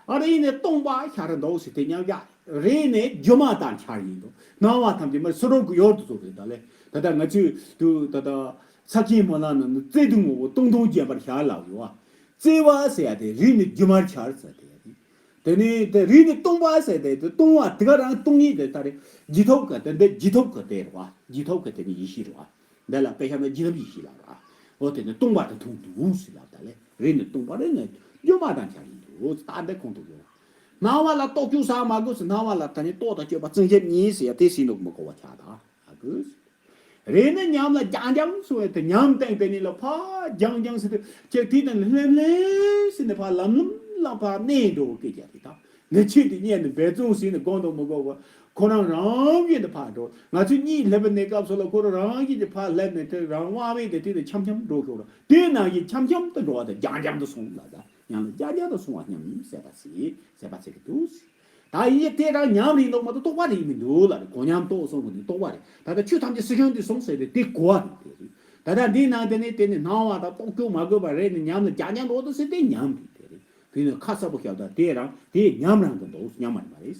ཨ་རེ་ནས་སྟོང་པ་ཤར་འདུག་ཟེར་དེ་མཉམ་གཞག་རེ་ནས་སྒྱུ་མ་དང་འཆར་ཡིན་འདུག་སྣང་བ་ཐམས་ཅད་མ་སུ་རང་གི་ཡོར་དུ་གཟུགས་རེད་ད་ལེ། ད་ལྟ་ང་ཚོས་དུ་ད་ལྟ་ས་ཆེན་མོ་ལ་ན་ནི་བརྩེ་དུ་ངོ་བོ་སྟོང་སྟོང་རྒྱས་པར་ཤར་ལབ་ཡོད་ཨ། བརྩེ་བ་ཟེར་ཡ་དེ་རིག་ནས་སྒྱུ་མར་འཆར་ཟེར་དེ་ཡ་དེ། དེ་ནས་དེ་རིག་ནས་སྟོང་པ་ཟེར་དེ་དེ་སྟོང་བ་དེ་ག་རང་སྟོང་ཉིད་དེ་ད་རེ་བརྗེད་ཐབས་ཀྱི་དེ་འདི་བརྗེད་ཐབས་ཀྱི་དེ་རེད་བ། བརྗེད་ཐབས་ཀྱི་དེ་ནི་ཡེ་ཤེས་རེད་བ། འདི་ལ་དཔེ་བཞག་ན་བརྗེད་ཐབས་ཡེ་ཤེས་ལ་རེད་བ། འོ་དེ་ནི་སྟོང་པ་དེ་མཐོང་འདུག་ཟེར་ལབ་ད་ལེ། རིག་ནས་སྟོང་པ་རེད་ནས་སྒྱུ་མ་དང་འཆར་ཡིན་འདུག་ད་འདི་ཁོང་དུ་ཡོད། སྣང་བ་ལ་རྟོག་སྐྱོ་ཟ་མ་དགོས་སུ་སྣང་བ་ལ་ད་ནི་རྟོག་དང་སྤྱོད་པ་བརྩོན་བྱེད་གཉིས་ཟེར་ཡ་དེ་ཟིན་འདུག་མི་གོ་བ་ཆགས་ད་ཨ་དགོས། རེ་ནས་ཉམས་ལ་རྒྱང་རྒྱང་སོང་བས་དེ་ཉམས་སྟེང་དེ་ཉིད་ལ་ཕར་རྒྱང་རྒྱང་ཟེར་ཏེ་ཅེག་དེ་དང་ལྷེམ་ལྷེམ་ཟེར་ནས་ཕར་ལམ་ལམ་ལ་ཕར་གནས་འགྲོ་སྐད་ཆ་རེད་ད། ནི་ཆེད་དུ་གཉེར་ནས་འབད་བརྩོན་ཟིན་ནས་སྒོམ་དང་མི་སྒོམ་པར་ཁོ་རང་རང་བཞིན་དུ་ཕར་འགྲོ། ང་ཚོས་གཉིད་སླེབས་པའི་གནས་སྐབས་སུ་ལ་ཁོ་རང་རང་བཞིན་གྱིས་ཕར་སླེབས་ནས་དེ་རང་དབང་བས་དེ་དེ་དང་འཆམ་འཆམ་འགྲོ་ཤོག་ར། དེ་ནང་བཞིན་འཆམ་འཆམ་དུ་འགྲོ་བ་དང་རྒྱང་རྒྱང་དུ་སོང་ལ་ད་ཉམས་ལ་རྒྱང་རྒྱང་དུ་སོང་བ་སྙམ་ཟེར་བ་ཟེར་ཟེར་བ་ཟེར་གི་འདུག་ད་ཡིན་དེ་རང་ཉམས་རིང་ལོག་མ་གཏོགས་རྟོགས་པ་རེད་མི་འདུག་ལ་རེད། གོ་ཉམས་རྟོགས་སོང་གི་ནི་རྟོགས་པ་རེད། ད་ལྟ་ཆོས་ཐམས་ཅད་སུ་ཤོང་དུ་སོང་ཟེར་ཏེ་དེ་གོ་བ་རེད་དེ་རེད། ད་ལྟ་འདིའི་ནང་དེ་ནི་དེ་ནི་སྣང་བ་དང་རྟོག་སྐྱོ་མ་དགོས་པ་རེད་ནི་ཉམས་ལ་རྒྱ་རྒྱ་འགྲོ་དུ་ཟེར་ཏེ་ཉམས་རེད་དེ་རེད། དེ་ནི་ཁ་གསལ་པོ་བཤད་ད་དེ་རང་དེ་ཉམས་རང་གི་འདུག་ཉམས་མ་རེད་མ་རེད།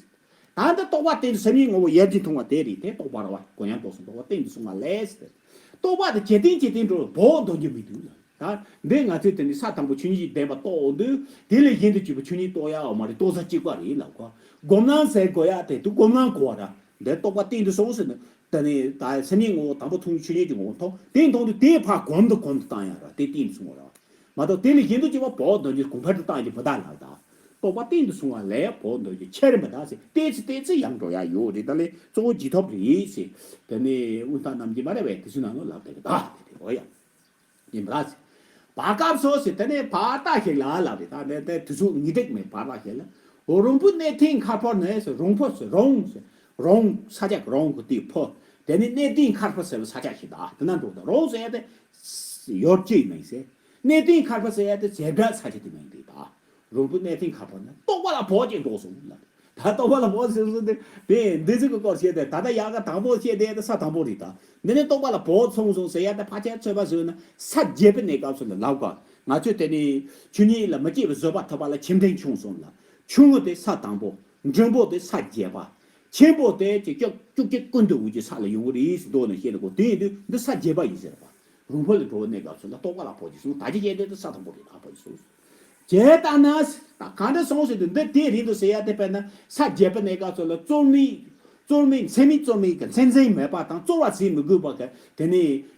ད་ལྟ་རྟོགས་པ་གཏན་དུ་སེམས་ཉིད་ངོ་བོ་ཡར་གྱི་མཐོང་བ་དེ་རེད་དེ་རྟོགས་པ་ར་བ་གོ་ཉམས་རྟོགས་སོང་རྟོགས་པ་གཏན་དུ་སོང་བ་ལས་ཟེར། རྟོགས་པ་དེ་ཇེ་བརྟན་ཇེ་བརྟན་འགྲོ་བོགས་འདོན་རྒྱུ་མི་འདུག་ལ། ད་འདི་ང་ཚོས་དེ་ནི་ས་དང་པོ་ཆོས་ཉིད་བདེན་པ་རྟོགས་འོང་དུས་དེ་ལས་གཞན་དུ་གྱུར་པའི་ཆོས་ཉིད་རྟོགས་ཡག་མ་རེད། རྟོགས་ས་གཅིག་པ་རེད་ལབ་གོ། སྒོམ་ལམ་ཟེར་དགོས་ཡག་དེ་དུ་སྒོམ་ལམ་གོ་བ་ར། འདི་རྟོགས་པ་གཏན་དུ་སོང་ཟེར་ནས་དེ་ནི་ད་སེམས་ཉིད་ངོ་བོ་དང་པོ་མཐོང་ཆོས་ཉིད་ཀྱི་ངོ་བོ་མཐོང་དེ་མཐོང་དུས་དེ་ཕར་གོམ་དུ་གོམ་དུ་བཏང་ཡག་ར་དེ་གཏན་དུ་སོང་བ་ར། མ་གཏོགས་དེ་ལས་གཞན་དུ་གྱུར་པ་བོགས་འདོན་རྒྱུ་གོང་འཕེལ་དུ་བཏང་རྒྱུ་མི་གདའ་ལབ་ད། རྟོགས་པ་གཏན་དུ་སོང་བ་ལས་བོགས་འདོན་རྒྱུ་ཆེར་མི་གདའ་ཟེར་ཏེ་ཚེ་ཏེ་ཚེ་ཡང་འགྲོ་ཡག་ཡོད་རེད། ད་ལས་གཙོ་བོ་བརྗེད་ཐབས་རེད་ཟེར་དེ་ནི་དབུས་མཐའ་རྣམ་རྒྱལ་མ་རེད་བས་དེ་ཚོའི་ནང་ལ་ལབ་བསྡད་གི་ད་དེ་རེད། འོ་ཡ། ཡིན་པ་ཟེར། བར་སྐབས་སུ་ཟེར་དེ་ནས་བར་ལྟ་ཞིག་ལ་ལབ་རེད། ད་ནས་དེ་དུས་ཚོད་ཉི་སྒྲིག་མེད་བར་ལྟ་ཞིག་ལ། འོ་རོང་པོ་གནས་ཐིང་མཁར་ཕོ་ནས་ཟེར་རོང་པོ་ཟེར་རོང་ཟེར་རོང་ས་ཆ་གི་རོང་གི་དེའི་ཕོ། དེ་ནས་གནས་ཐིང་མཁར་ཕོ་ཟེར་བའི་ས་ཆ་ཞིག་ད་དེ་ན་འགྲོ་ད་རོང་ཟེར་ཡ་དེ་ཡོར་ཅིག་མིན་ཟེར། གནས་ཐིང་མཁར་ཕོ་ཟེར་ཡ་དེ་ཟེ་འབྲས་ས་ཆ་དེ་མིན་དེ་ད། རོང་པོ་གནས་ཐིང་མཁར་ཕོ་ནས་རྟོགས་པ་ལ་བོགས་ཀྱིས་འགྲོ་སོང་ལ། ད་རྟོགས་པ་ལ་བོགས་ཟེར་སོང་སྟེ་དེ་འདི་ཚིག་གི་སྐོར་བཤད་དེ་ད་ལྟ་ཡག་ག་དང་པོ་བཤད་དེ་ས་དང་པོ་རེད་ད། འདི་ནས་རྟོགས་པ་ལ་བོགས་སོང་སོང་ཟེར་ཡ་དེ་ཕལ་ཆེར་ཚོད་པ་བཟོས་ན་ས་བརྒྱད་པའི་གནས་སྐབས་སུ་ལ་ལབ་ག། ང་ཚོས་དེ་ནི་ཆོས་ཉིད་ལ་མི་སྐྱེ་བའི་བཟོད་པ་ཐོབ་པ་ལ་ཆེ་འབྲིང་ཆུང་གསུམ་ལ། ཆུང་ངུ་དེ་ས་དང་པོ། འབྲིང་པོ་དེ་ས་བརྒྱད་པ། ཆེན་པོ་དེ་ཅིག་ཀྱོག་ཀྱོག་ཀྱོག་ཀུན་ཏུ་འོད་ཀྱི་ས་ལ་ཡོང་གི་རེད་ཟེར་མདོ་ནས་བཤད་ནས་གོ། དེ་ཡིན་དུས་འདི་ས་བརྒྱད་པ་ཡིན་ཟེར་བ། རོང་པོ་ལ་འགྲོ་བའི་གནས་སྐབས་སུ་ལ་རྟོགས་པ་ལ་བོགས་ཀྱིས་སོང་། ད་ཅི་བཤད་དེ་འདི་ས་དང་པོ་རེད། ལ་བོགས་ཀྱིས་སོང་། བྱས་ལྟ་ན་ད་གང་འདྲ་སོང་ཟེར་དུས་འདི་དེ་རེད་འདུག་ཟེར་ཡ་དེ་དཔེར་ན་ས་བརྒྱད་པའི་གནས་སྐབས་སུ་ལ་རྩོལ་མེད། རྩོལ་མེད་མཚན་མེད་རྩོལ་མེད་ཀྱི་མཚན་མཚན་མེད་པ་དང་རྩོལ་བ་བྱེད་མི་དགོས་པ་གི་དེ་ནས་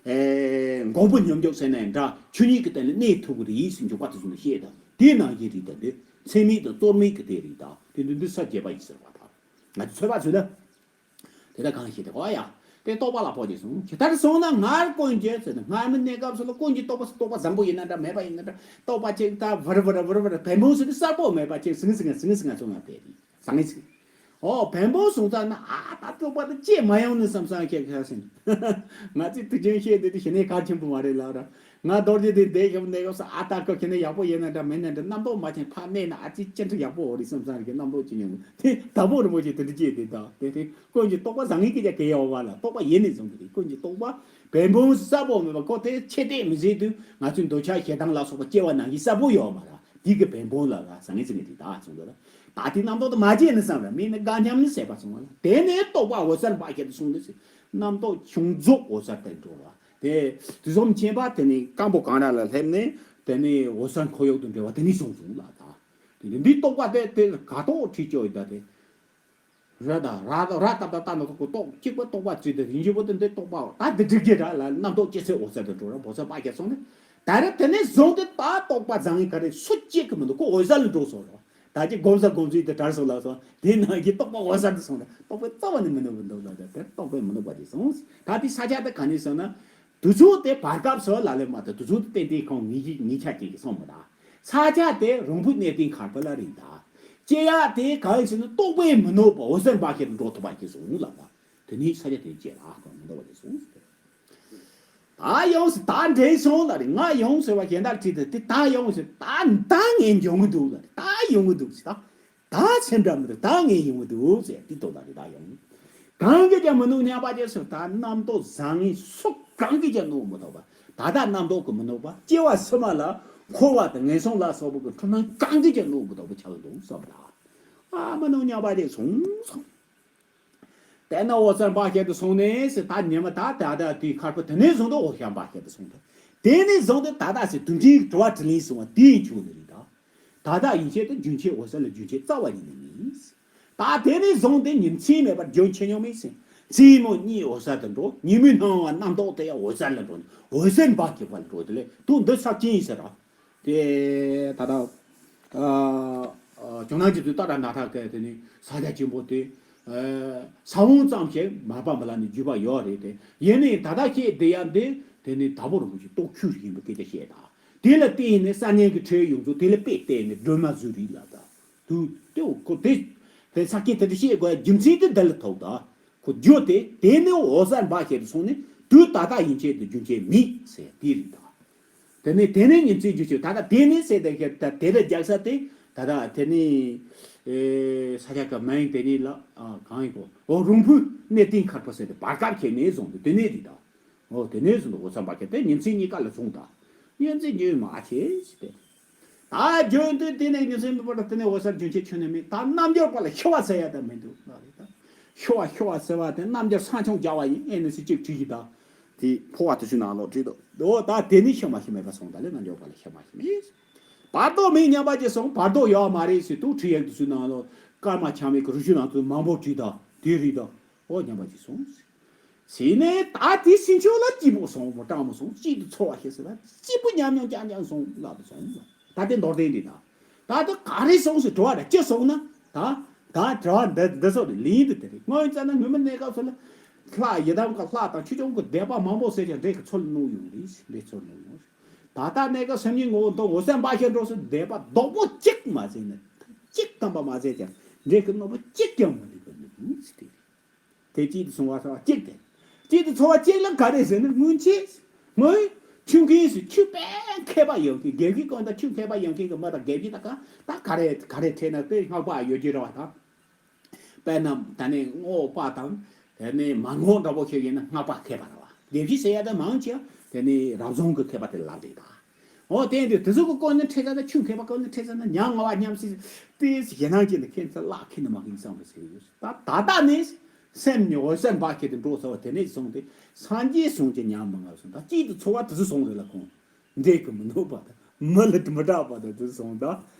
ཨེ་འགོག་པའི་མཉམ་འཇོག་ཟེར་ནའི་འདྲ་ཆོས་ཉིད་ཀྱི་སྟེང་ལ་གནས་ཐུབ་ཀྱི་རེད་ཟེར་འཇུག་པ་དེ་ཚོ་ལ་བཤད་དང་དེ་ནང་བཞིན་རེད་དང་དེ་མཚན་མེད་དང་རྩོལ་མེད་ཀྱི་དེ་རེད་དང་དེ་འདི་འདི་ས་བརྒྱད་པ་ཡིན་ཟེར་བ་དང་ང་ཚོ་ཚོད་པ་ཚོད་ལ། དེ་ལྟར་གང་ཞིག་དེ་གོ་ཡ། དེ་རྟོག་པ་ལ་ཕོག་ཅིག་སོང་། ཇི་ལྟར་སོང་ན་སྔར་ཀུན་གྱི་ཟེར་ན་སྔར་མི་གནས་སྐབས་སུ་ལ་ཀུན་གྱི་རྟོག་པ་རྟོག་པ་བཟང་པོ་ཡིན་ན་འདྲ་མེད་པ་ཡིན་ན་འདྲ་རྟོག་པ་ཅིག་ད་བར་བར་བར་བར་བེམ་པོ་ཟེར་ཏེ་གསལ་པོ་མེད་པ་ཅིག་སིང་སིང་སིང་སིང་ཚོ་ང་དེ་རེད་བཟང་ངེ་ཟིག་ཨོ་བེམ་པོ་སོང་ཙང་ན་ཨ་ད་རྟོག་པ་དེ་ཅི་མ་ཡོང་ནི་བསམ་བསམ་ཁྱེད་ཁ་སིང་ང་ཚོས་དུས་རྒྱུན་བཤད་དེ་དེ་ཞེ་ནས་གལ་ཆེན་པོ་མ་རེད་ལ་ར། ང་རྡོ་རྗེ་དེ་འདས་ཤོག་འདས་ཤོག་ས་ཨ་ད་ཁོ་ཁྱེད་ནས་ཡག་པོ་ཡིན་ན་འདྲ་མིན་ན་འདྲ་རྣམ་རྟོག་མ་ཁྱེད་ཕ་གནས་ན་ཨ་ཙི་ཅི་འདྲ་ཡག་པོ་འོ་རེད་བསམ་བསམ་རེད་རྣམ་རྟོག་ཅི་ཉུང་དེ་ད་པོ་རི་མོ་ཞིག་དེ་འདྲ་སྐྱེས་དེ་ད་དེ་དེ་ཀུན་གྱི་རྟོག་པ་བཟང་ངན་སྐད་ཆ་གལ་ཡོད་བ་ལ་རྟོག་པ་ཡིན་ནས་བཟུང་དེ་རེད་ཀུན་གྱི་རྟོག་པ་བེམ་པོ་གསལ་པོ་མེད་པ་ཁོ་དེ་ཆེ་དེ་མི་ཟེར་དུས་ང་ཚོའི་འདོད་ཆགས་ཞེ་སྡང་ལ་སོགས་པ་སྐྱེ་བ་ནང་བཞིན་གསལ་པོ་ཡོད་མ་ར་དེ་གི་བེམ་པོ་ལ་ར་བཟང་ངན་ཟེར་ནས་དེ་ད་བཟུང་དེ་ལ་ད་དེ་རྣམ་རྟོག་དེ་མ་སྐྱེས་ནས་བསམ་ར་མིན་ན་དགའ་སྙམ་ནི་ཟད་པ་སོང་བ་ལ་དེ་ནས་རྟོག་པ་འོད་གསལ་འབའ་ཞིག་ཏུ་སོང་ནས་རྣམ་རྟོག་བྱུང་རྫོགས་འོད་གསལ་དུ་འགྲོ་བ། དེ་དུས་གསུམ་མཁྱེན་པ་དེ་ནི་སྐམ་པོ་གང་ར་ལ་སླེབས་ནས་དེ་ནི་འོད་གསལ་འཁོར་ཡུག་ཏུ་འབྲེལ་བ་དེ་ནི་བྱུང་བྱུང་ལ་ད། དེ་ནི་འདི་རྟོག་པ་དེ་དེ་ག་རྟོག་ཁྲིད་ཅོ་ཡི་ད་དེ། ར་ད་ར་ད་ར་ད་ད་ད་ནི་ཁོ་རྟོག་གཅིག་པ་རྟོག་པ་བརྩིས་ཏེ་ཡིན་གཅིག་པ་དེ་འདི་རྟོག་པ་ད་འདི་སྒྲིག་གི་ར་ལ་རྣམ་རྟོག་སྐྱེ་ཚེ་འོད་གསལ་དུ་འགྲོ་ར་འོད་གསལ་འབའ་ཞིག་སོང་ནས་ད་རེ་དེ་ནས་བཟུང་སྟེ་ད་རྟོག་པ་བཟང་ངན་ག་རེ་སུ་གཅིག་གི་མི་འདུག་ཁོ་འོད་གསལ་ལ་འགྲོ་སོང་ར། ད་ཅི་སྒོམ་ས་སྒོམ་ཚུལ་དེ་དྲར་སོང་ལ་སོང་དེ་ནང་གི་རྟོག་པ་འོད་གསལ་དུ་སོང་ནས་རྟོག་པའི་རྩ་བ་ནས་མི་ནུབ་པ་འདུག་ལ་དེ་རྟོག་པས་མི་ནུབ་པ་དེ་སོང་། ད་དེ་ས་ཆ་དེ་ག་ནས་སོང་ན་དུས་ཚོད་དེ་བར་སྐབས་སུ་ལ་ལས་མ་ཐུབ་དུས་ཚོད་དེ་ཏན་ཏན་གང་ངེས་ཀྱི་ངེས་ཆ་ཅན་གྱི་སོང་མི་ད། ས་ཆ་དེ་རོང་པོའི་གནས་བརྟན་མཁར་པ་ལ་རིང་ད། སྐྱེ་ཡག་དེ་ག་ཡིན་ཟེར་ན་རྟོག་པས་མི་ནུབ་པ་འོད་གསལ་འབའ་ཞིག་ཏུ་འགྲོ་ཐུབ་པ་ཞིག་སོང་ལ་ད། དེ་ནས་ས་ཆ་དེ་བཅད་ལ་གང་མི་འདུག་པ་དེ་སོང་ཟེར། ད་ཡོང་ཟེར་ད་འདྲེན་སོང་ལ་རེད། ང་ཡོང་ཟེར་བ་གཞན་དག་བྲིས་ཏེ་དེ་ད་ཡོང་ཟེར་ད་ད་ངས་འཇོན་གི་འདུག་ལ་རེད། ད་ཡོང་གི་འདུག་ཟེར་ད་ད་སེམས་འདྲ་མི་འདུག་ད་ངས་ཡོང་གི་འདུག་ཟེར་དེ་དོ་ལ་རེད། ད་ཡོང་གང་གིས་ཀྱང་མི་ནུབ་མཉམ་པ་ཅན་སུ་ད་རྣམ་རྟོག་བཟང་ངན་སུ་གང་གིས་ཀྱང་ནུབ་མི་ཐུབ་པ་ད་ལྟ་རྣམ་རྟོག་གིས་མི་ནུབ་པ་སྐྱེ་བ་ཕྱི་མ་ལ་འཁོར་བ་དང་ངན་སོང་ལ་སོགས་པ་གི་འཁྲུལ་སྣང་གང་གིས་ཀྱང་ནུབ་མི་ཐུབ་པ་ཆགས་འདུག་བསམ་ལ་ཨ་མི་ནུབ་མཉམ་པ་ཅན་སོང་སོང་། དེ་ན་འོད་གསལ་འབའ་ཞིག་ཏུ་སོང་ནས་ཟེར་ད་ཉི་མ་ད་ད་ད་དེའི་མཁར་པོ་དེ་ནས་བཟུང་དུ་འོད་གསལ་འབའ་ཞིག་ཏུ་སོང་དུ། དེ་ནས་བཟུང་སྟེ་ད་ལྟ་ཟེར་དུས་མཐའི་དྲི་བ་དྲིས་ལན་གསུང་བ་དེའི་མཇུག་ནི་རེད་ད། ད་ལྟ་ཡན་ཆད་དུ་རྒྱུན་ཆད་འོད་གསལ་ལ་རྒྱུན་ཆད་རྩ་བ་ཉིད་ནས་མིན། ད་དེ་ནས་བཟུང་སྟེ་ཉིན་མཚན་མེད་པར་རྒྱུན་ཆད་མྱོང་མིན་ཟེར། མཚན་མོ་གཉིད་འོད་གསལ་དུ་འགྲོ། ཉིན་མོའི་སྣང་བ་རྣམ་རྟོག་དེ་ཡང་འོད་གསལ་ལ་འགྲོ་ནས་འོད་གསལ་འབའ་ཞིག་པ་ལ་འགྲོ་དེ་ལས་དུ་འདི་ས་ཅི་ཡིན་ཟེར་ར། དེ་ད་ལྟ་ཨ་ཨ་ཇོ་ནང་གི་དུས་རྟག་ར་ན་ཐག་གི་དེ་ནི་ས་ཆ་ཆེན་པོ་དེ་ཨ་ས་བོན་ཙམ་ཞིག་མར་པ་མི་ལ་ནི་བརྒྱུད་པ་ཡོད་རེད་དེ་ཡིན་ནའི་ད་ལྟ་ཁྱེད་བསྡད་ཡ་འདི་དེ་ནི་དྭགས་པོ་རིན་པོ་ཆེ་རྟོགས་ཆོས་རིག་ཡིན་པའི་སྐད་ཆ་བཤད་ད་དེ་ལ་བརྟེན་ནས་ས་གནས་ཀྱི་ཁྲིད་ཡོངས་རྫོགས་དེ་ལ་དཔེ་བལྟས་ནས་སྒྲོན་མ་བཟོས་རེད་ལབ་ད་དུ་དེ་འོ་ཁོ་དེ་དེ་ས་སྐྱེ་དེ་འདྲ་བཤད་དགོས་ཡ་རྒྱུ་མཚན་དེ་འདི་ལ་ཐུག་ད། ཁོ་རྒྱུ་དེ་དེ་ནི་འོད་གསལ་འབའ་ཞིག་ཏུ་སོང་ནས་དུས་ད་ལྟ་ཡན་ཆད་དུ་རྒྱུན་ཆད་མེད་ཟེར་དེ་རེད་ད། དེ་ནས་དེ་ནས་ཉིན་མཚན་རྒྱུན་ཆད་ད་ལྟ་དེ་ནས་ཟེར་དེ་ཞིག་ད་དེ་ལ་རྒྱག་ས་དེ་ད་ལྟ་དེ་ནས་ཨེ་ས་ཆ་ག་མིང་དེ་ནས་ལ་ཨ་གང་ཡིན་གོ་འོ་རོང་པོའི་གནས་བརྟན་མཁར་པོ་ཟེར་དེ་བར་སྐབས་ཁྱེད་ནས་བཟུང་དུ་དེ་ནས་རེད་ད། འོ་དེ་ནས་བཟུང་དུ་འོད་གསལ་འབའ་ཞིག་དེ་ཉིན་མཚན་གཉིས་ཀ་ལ་བཟུང་ད། ཉིན་མཚན་རྒྱུན་མ་ཆད་ཟེར་དེ། ད་རྒྱུན་དུ་དེ་ནས་རྒྱུ་མཚན་མེད་པར་དེ་ནས་འོད་གསལ་རྒྱུན་ཆད་ཁྱོན་ནས་མེད། ད་རྣལ་འབྱོར་པ་ལ་ཤི་བ་ཟེར་ཡ་ད་མི་འདུག་ལ་རེད་ད། ཤི་བ་ཤི་བ་ཟེར་བ་དེ་རྣལ་འབྱོར་སངས་ཆུང་རྒྱ་བ་ཡིན་ཨེ་ནི་སི་གཅིག་བྲིས་ཀྱི་ད། དེ་འཕོ་བ་དེ་ཚོའི་ནང་ལོགས་བྲིས་འདུག་འོ་ད་དེ་ནི་ཤི་མ་ཤི་མེད་པ་སོང་ད་ལས་རྣལ་འབྱོར་པ་ལ་ཤི་མ་ཤི་མེད། བར་དོ་མེད་མཉམ་པ་ཅན་སོང་བར་དོ་ཡོད་མ་རེད་ཟེར་དུ་ཁྲིད་ཡིག་དེ་ཚོའི་ནང་ལོགས་ཀརྨ་ཆགས་མེད་ཀྱི་རུ་ཤུ་ནང་དུ་མང་པོ་བྲིས་ད་དེ་རེད་ད། འོ་མཉམ་པ་ཅན་སོང་། ཟེར་ནས་ད་དེ་སེམས་ཤུགས་ལ་སྐྱིད་པོ་སོང་མོ་སྐྲག་མོ་སོང་གཅིག་ཏུ་ཚོར་བ་ཞིག་ཟེར་ལ་སྐྱིད་པོ་ཉམས་མྱོང་རྐྱང་རྐྱང་སོང་ལབ་ཏུ་སོང་། ད་དེ་མདོར་བསྟན་འདི་ད། ད་དེ་ག་རེ་སོང་ཟེར་དྲི་བ་ད་ཅི་སོང་ན་ད། ད་དྲི་བ་འདི་འདི་སོགས་ལ་ལན་འདི་དེ་རེད། སྔོན་ཙམ་ན་སྔོན་མའི་གནས་སྐབས་སུ་ལ་ལྷ་ཡི་དམ་གྱི་ལྷ་དང་ཆོས་སྐྱོང་གི་བཟླས་པ་མང་པོ་ཟེར་ཀྱང་འདྲེ་གི་ཚུལ་ནུབ་ཡོང་རེད། འདྲེ་ཚུལ་ནུབ་ཡོང་རེད། ད་ལྟ་གནས་སྐབས་སེམས་ཉིད་ངོ་བོ་མདོ་འོད་གསལ་འབའ་ཞིག་འགྲོ་སོང་བཟླས་པ་རྡོག་པོ་གཅིག་མ་ཟད་ན་གཅིག་ཙམ་པ་མ་ཟད་ཀྱང་འདྲེ་གི་གནོད་པ་གཅིག་ཀྱང་མི་ལུས་པ་ནི་ཟེར་དེ་རེད། དེ་གཅིག་ཏུ་སོང་བ་ཚོར་བ་གཅིག་དེ། གཅིག་ཏུ་ཚོར་བ་གཅིག་ལ་ག་རེ་ཟེར་ན་སྔོན་ཆད། སྔོན་ཆུ་མཁན་སུ་ཆུ་དཔེ་མཁས་པ་ཡོད་མཁན་དགེ་བཤེས་ཀུན་ད་ཆུ་མཁས་པ་ཡོད་མཁན་གྱི་མི་དང་དགེ་བཤེས་དང་གང་ད་ག་རེ་ག་རེ་ཁྲིད་ན་དཔེ་སྔགས་པ་ཡོད་ཀྱི་རེད་བ་དང་། དཔེར་ན་ད་ནི་རྔོག་པ་དང་དེ་ནི་མ་རྔོག་འདྲ་པོ་ཞིག་ཡིན་ན་སྔགས་པ་མཁས་པ་རེད་བ། དགེ་བཤེས་ཟེར་ཡ་དེ་མང་ཆེ་བ་དེ་ནི་རབ་བྱུང་གི་མཁས་པ་དེ་ལབ་རེད་ད། འོ་དེ་འདི་དེ་ཚོ་གི་སྐོར་ནས་ཁྲིད་ས་ན་ཆུ་མཁས་པ་སྐོར་ནས་ཁྲིད་ས་ན་ཉམས་ང་བ་ཉམས་སྲིད་དེ་ཞེ་སྣང་ཅན་དུ་ཁྱེད་ཚོ་བརླག་ཁྱེད་ནི་མ་ཁྱེད་བསམ་པ་ཟེར་ཡོད། ད་ད་ལྟ་ནས་སེམས་ཉིད་འོད་གསལ་འབའ་ཞིག་ཏུ་འགྲོ་ཚར་བ་དེ་ནས་བཟུང་སྟེ་སངས་རྒྱས་གསུང་གི་ཉམས་མི་ང་སོང་ད་གཅིག་ཏུ་ཚོར་བ་དེ་ཚོ་སོང་རེད་ལ་ཁོང་འདྲེ་གི་མི་ནུབ་པ་དང་མི་ལ་མི་སྐྲག་པ་དང་དེ་ཚོ་སོང་ད་